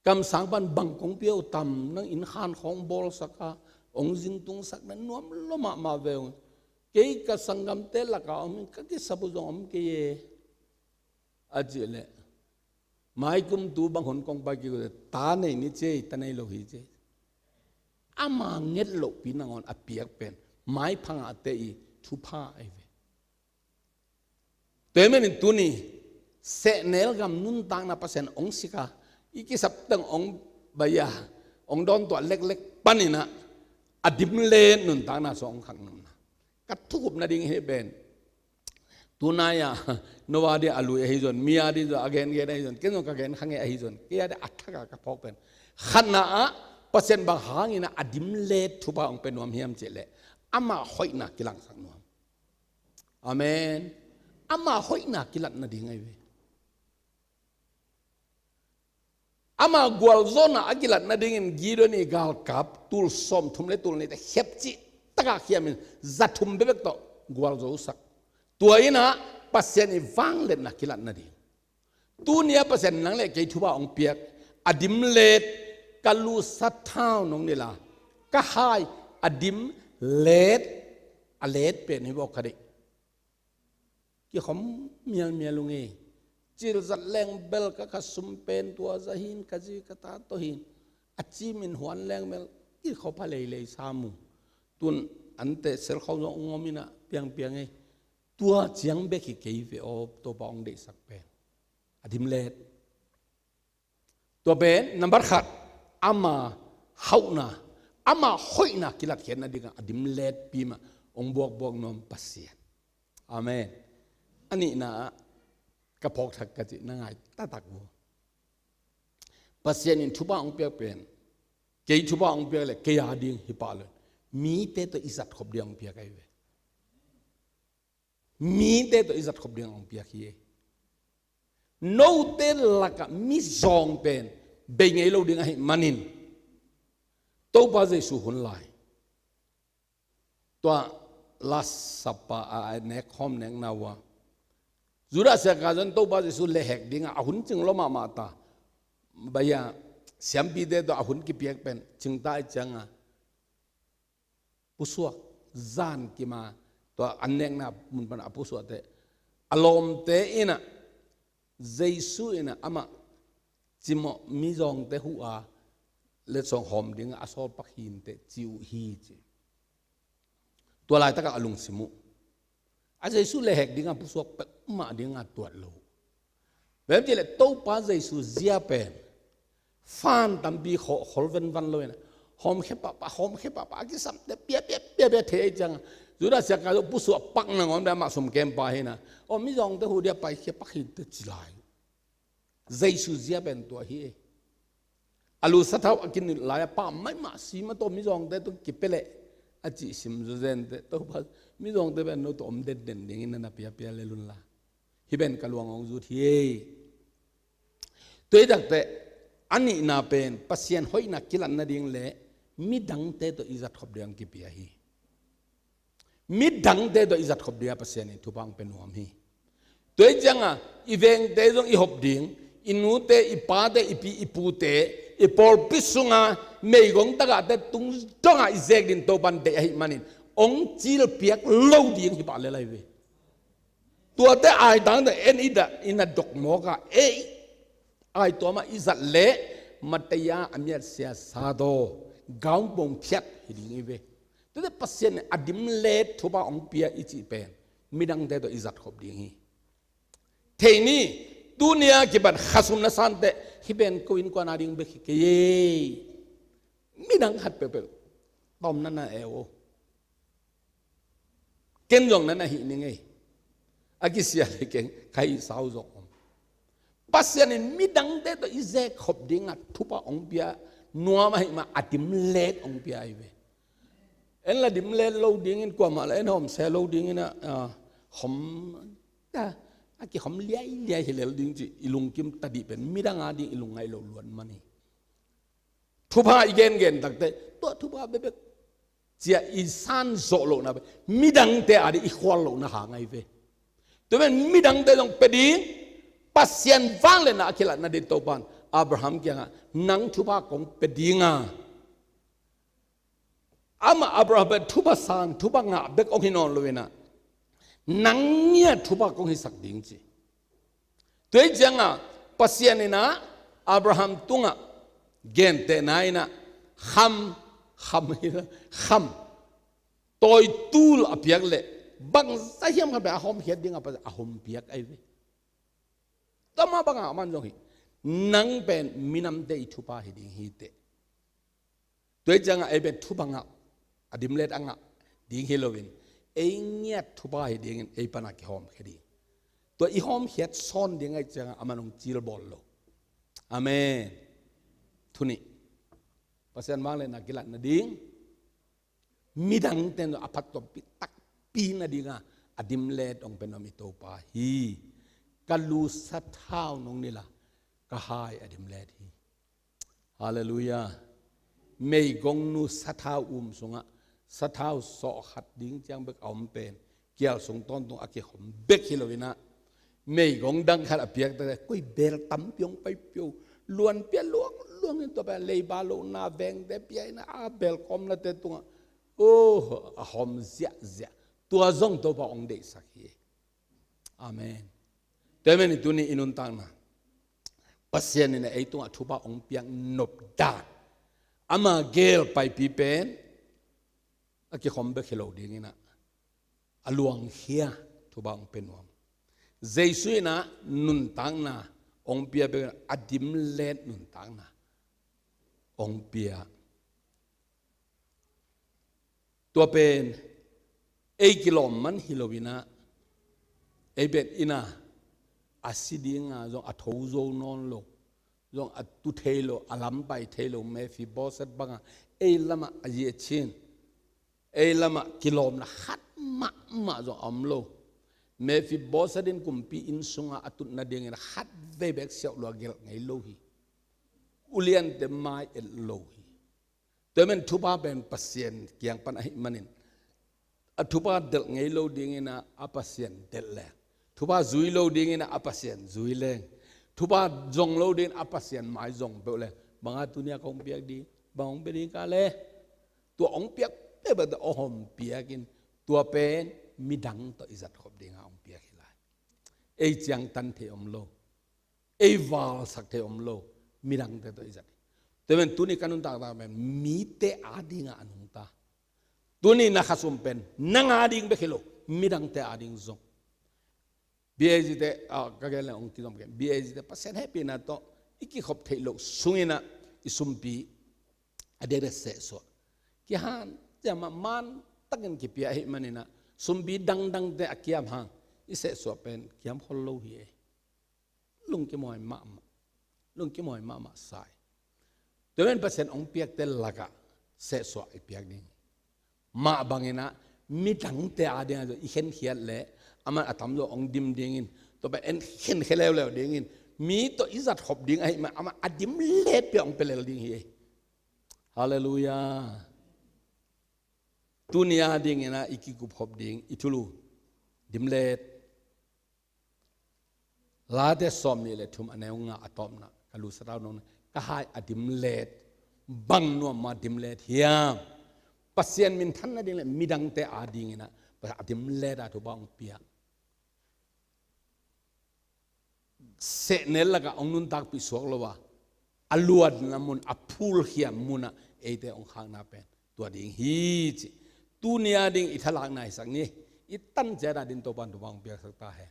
Kamsang pan bang kong pia uh tam, nang inn khan khawng bawlsak a, hong zingtungsak na nuam lua mahmah ve ung. Kei ka sanggamte lakah om in ka kisap uh zong om kei e. A cih leh, maikum tu bang hun kong pai kik uh leh, ta nei ni ci ei, ta nei lo hi ci ei. Ama nget lohpi nangawn a piak pen maipha ngahte i thupha ahi ve. Tua ahih manin tuni sehnel gam nuntakna Pasian hong sik a, i kisap teng hong baih a, hong dawntuah leklek panin ah a dimlet nuntakna sung hong khak nuam na. Ka thukhupna ding hi pen, tunai-a no a ding a lui ahi zong, mi a ding zong a gengen ahi zong, ken zong ka gen kha ngei ahi zong, kei a ding a thak a ka phawk pen, khatna-ah Pasian bang hangin ah a dimlet thupha hong pia nuam hiam cih leh, ama hoihna kilangsak nuam. Amen. Ama hoihna kilat nading ahi ve. Ama gualzawhna a kilat nadingin Gideon i galkap tul sawmthum le tul nihte khepcih takah khiamin za thum bekbek tawh gualzosak. Tua in ah Pasian i vangliatna kilat nading. Tuni-a Pasian nang le kei thupha hong piak, a dimlet, ka lusa thau nong nila, ka hai, a dimlet, a let pen hi vawk kha dih. Kikhom mialmial ung ei. Cil zat leng bel ka kha sum pen tua za hin, ka zi ka ta tawh hin. A cimin huan leng bel kikhop a leilei sam ung. Tun ante selkhau zong ung om in ah piangpiang ei. Tua ciang bek hi kei ve aw, Topa hong deihsak pen. A dimlet. Tua pen, nambat khat, ama hauhna, ama hoihna kilatkhiat nadingah a dimletpi mah hong buakbuak nuam Pasian. Amen. A nihna-ah ka phawk thak ka cih na ngai taktak uh. Pasian in thupha hong piak pen, kei thupha hong piak le kei a ding hi pah lo. Mite tawh i zat khop ding hong piak ahi ve. Mite tawh i zat khop ding hong piak hi. Note lakah mizawng pen bei ngei lo ding ahih manin Topa Jesu hun lai tua Last Supper a nek khawm nekna uh a, Judas Iskariot in Topa Jesu lehhek dingah a hun cing lua mahmah ta. Baih a, siampite tawh a hun kipiak pen cingta i cianga pusuak, zan kima, tua an nekna mun pan a pusuakte, a lawmte in ah, Jesu in ah amah cimawh mizawngte huh a, letsong hawm dingah a sawlpak hi inteh ci uh hi ci. Tua laitakah a lungsim uh, a Jesu lehhek dingah pusuak peuhmah dingah tuat lo uh. Bem cih leh Topa Jesu zia pen fan tampi khol, khol venvan lo in a, hawmkhia pahpah, hawmkhia pahpah, a kisamte pia, pia, pia, pia thei ciang a, Judas Iskariot pusuah pak nangawn bia mah sum kem pa hi na. Aw, mizawngte hu dia paikhia pak hi te ci lai. Jesu zia pen tua hi. A lu sathau a kinilh lai a pah maimah si mah tawh mizawngte tung kipia leh a cih sim zawzen te Topa, mizawngte pen no tawh om denden dingin na na pia, pia lel un la. Hih pen ka luang hong zut hi ei. Tua hi takteh a nihna pen Pasian hoihna kilat nading le midangte tawh i zat khop ding kipia hi. Midangte tawh i zat khop ding a Pasian in thupha hong pia nuam hi. Tua hi ciang a i vengte zong i hop ding, i nute, i pate, i pi, i pute, i pawlpi sung a meigong tagahte tung dong a i zek ding Topan deih ahih manin hong cilpiak lo ding hi pah lel ahi ve. Tuate aitang te en i dah i na dok mawk a, ei, ai tuam a i zat leh Matthai a miat sia sa daw gaung pong phiat hi ding hi ve. Tuate Pasian in a dimlet thupha hong pia i cih pen midangte tawh i zat khop ding hi. Thei ni, tuni a kipan khasum na sante hih pen ko innkuan a ding bek hi kei ei. Midang khat peuhpeuh tawm na na e o. Ken zong na na hih ning ei. A kisia le keng ka hih sau zong om. Pasian in midangte tawh i zek khop ding a thupha hong pia nuam ahih mah a dimlet hong pia ahi ve. En la dimlet lo dingin kuamah la en hawm se lo dingin a, a, hawm, a, a kihawm liailiai hi lel ding cih i lungkim tadih pen midang a ding i lungngaih lo luan man hi. Thupha i gengen takte tua thupha bekbek cia i san zawh lohna pen midangte a ding i khual lohna hang ahi ve. Tua pen midangte zong pia ding, Pasian vangliatna a kilatna ding Topan Abraham kiangah nang thupha kong pia ding a, amah Abraham pen thupha san, thupha ngah bek hong hi nawn lo in a, nang ngiat thupha kong hisak ding ci. Tua hi ciang a Pasian in a Abraham tungah gentehna in a kham, kham hi la, kham, tawitul a piak leh bangzah hiam khat pen a hawmkhiat ding a Pasian a hawmpiak ahi ve. Tua mah bangah aman zong hi, nang pen minamte i thupha hi ding hi teh. Tua hi ciang a ei pen thupha ngah, a dimlet a ngah ding hi loin ei ngiat thupha hi dingin ei pan a kihawmkhia ding. Tua i hawmkhiat sawn ding ahih ciang a aman hong cilbawl lo. Amen. Thu nih, Pasian vangliatna kilatna ding, midangte in a phattuampih takpi nading a a dimlet hong pia nuam i Topa hi. Ka lu sathau nong nilh a, ka hai a dimlet hi. Halleluiah. Meigongnu sathau um sungah sathau sawh khat ding ciang bek a om pen kial sung tawntung a kikhom bek hi lo in a, meigong dang khat a piak ta le, koi beel tampi hong pai pio, luan pia luangluang in tua pen leiba lohna, vengte pia in a, a beel kawmnate tungah, oh, a hawm ziahziah. Tua zong Topa hong deihsak hi. Amen. Tua hi manin tuni i nuntakna, Pasian in a ei tungah thupha hong piak nop dan, ama geel paipi pen a kikhom bek hi lo ding in a, a luangkhia thupha hong pia nuam. Jesu in a nuntakna hong pia bek in a, a dimlet nuntakna hong pia. Tua pen ei kilawm man hi lo in a, ei pen in a, a si ding a zong a tho zo nawn lo, zong a tu thei lo, a lam pai thei lo Mephiboset bang a ei lamah a ziahcin, ei lamah kilawmna khat mahmah zong a om lo. Mephiboset in kumpi inn sungah a tut nadingin khatvei bek siauh lua gelh ngei lo hi. Uliante mai et lo hi. Tua hi manin thupha pen Pasian kiang pan ahih manin, a thupha delh ngei lo ding in a, a Pasian delh leng, thupha zui lo ding in a, a Pasian zui leng, thupha zong lo ding in a, a Pasian mai zong peuh leng, bang a tuni a kong piak ding, bang hong pia ding ka le, tua hong piak peuhpeuh tawh hong hawmpiak in, tua pen midang tawh i zat khop ding a hong piak hi lai. Ei ciangtan thei om lo, ei valsak thei om lo, midangte tawh i zat hi. Tua hi manin tuni ka nuntakna pen mite a ding a a nungta. Tuni na khasum pen nang a ding bek hi lo, midangte a ding zong. B A G te, ah, ka gen le hong kizom ken. B A G te Pasian hehpihna tawh i kikhop theih loh sungin ah i sumpi a diakdiak sehsuah. Kihantehna mah man takin kipia ahih manin ah sumpi dangdangte a kiam hang i sehsuah pen kiam khol lo hi ei. Lungkim huai mahmah. Lungkim huai mahmah sa ei. Tua pen Pasian hong piakte lakah sehsuah i piak ding. Mah bangin ah midangte a dingah i khenkhiat leh amah a tamzaw hong dim dingin, tua pen en khenkhia leuleu dingin, mi tawh i zat khop ding ahih mah amah a dim let pia hong pia lel ding hi ei. Halleluiah. Tuni a dingin ah i kikup khop ding i thulu dim let. Late sawmnih le thum a neu nga a tawpna, ka lu satau nong ka hai a dim let, bang nuam ma dim let hiam? Pasian minthan nading le midangte a dingin ah a dim let a thupha hong piak. Sehnel lakah hong nuntakpih suak lo a, a luanna mun, a phulkhiam munah eite hong khakna pen tua ding hi ci. Tuni a ding i thalakna hisak ni. I tan ciat a ding Topa'n thupha hong piaksak ta hen.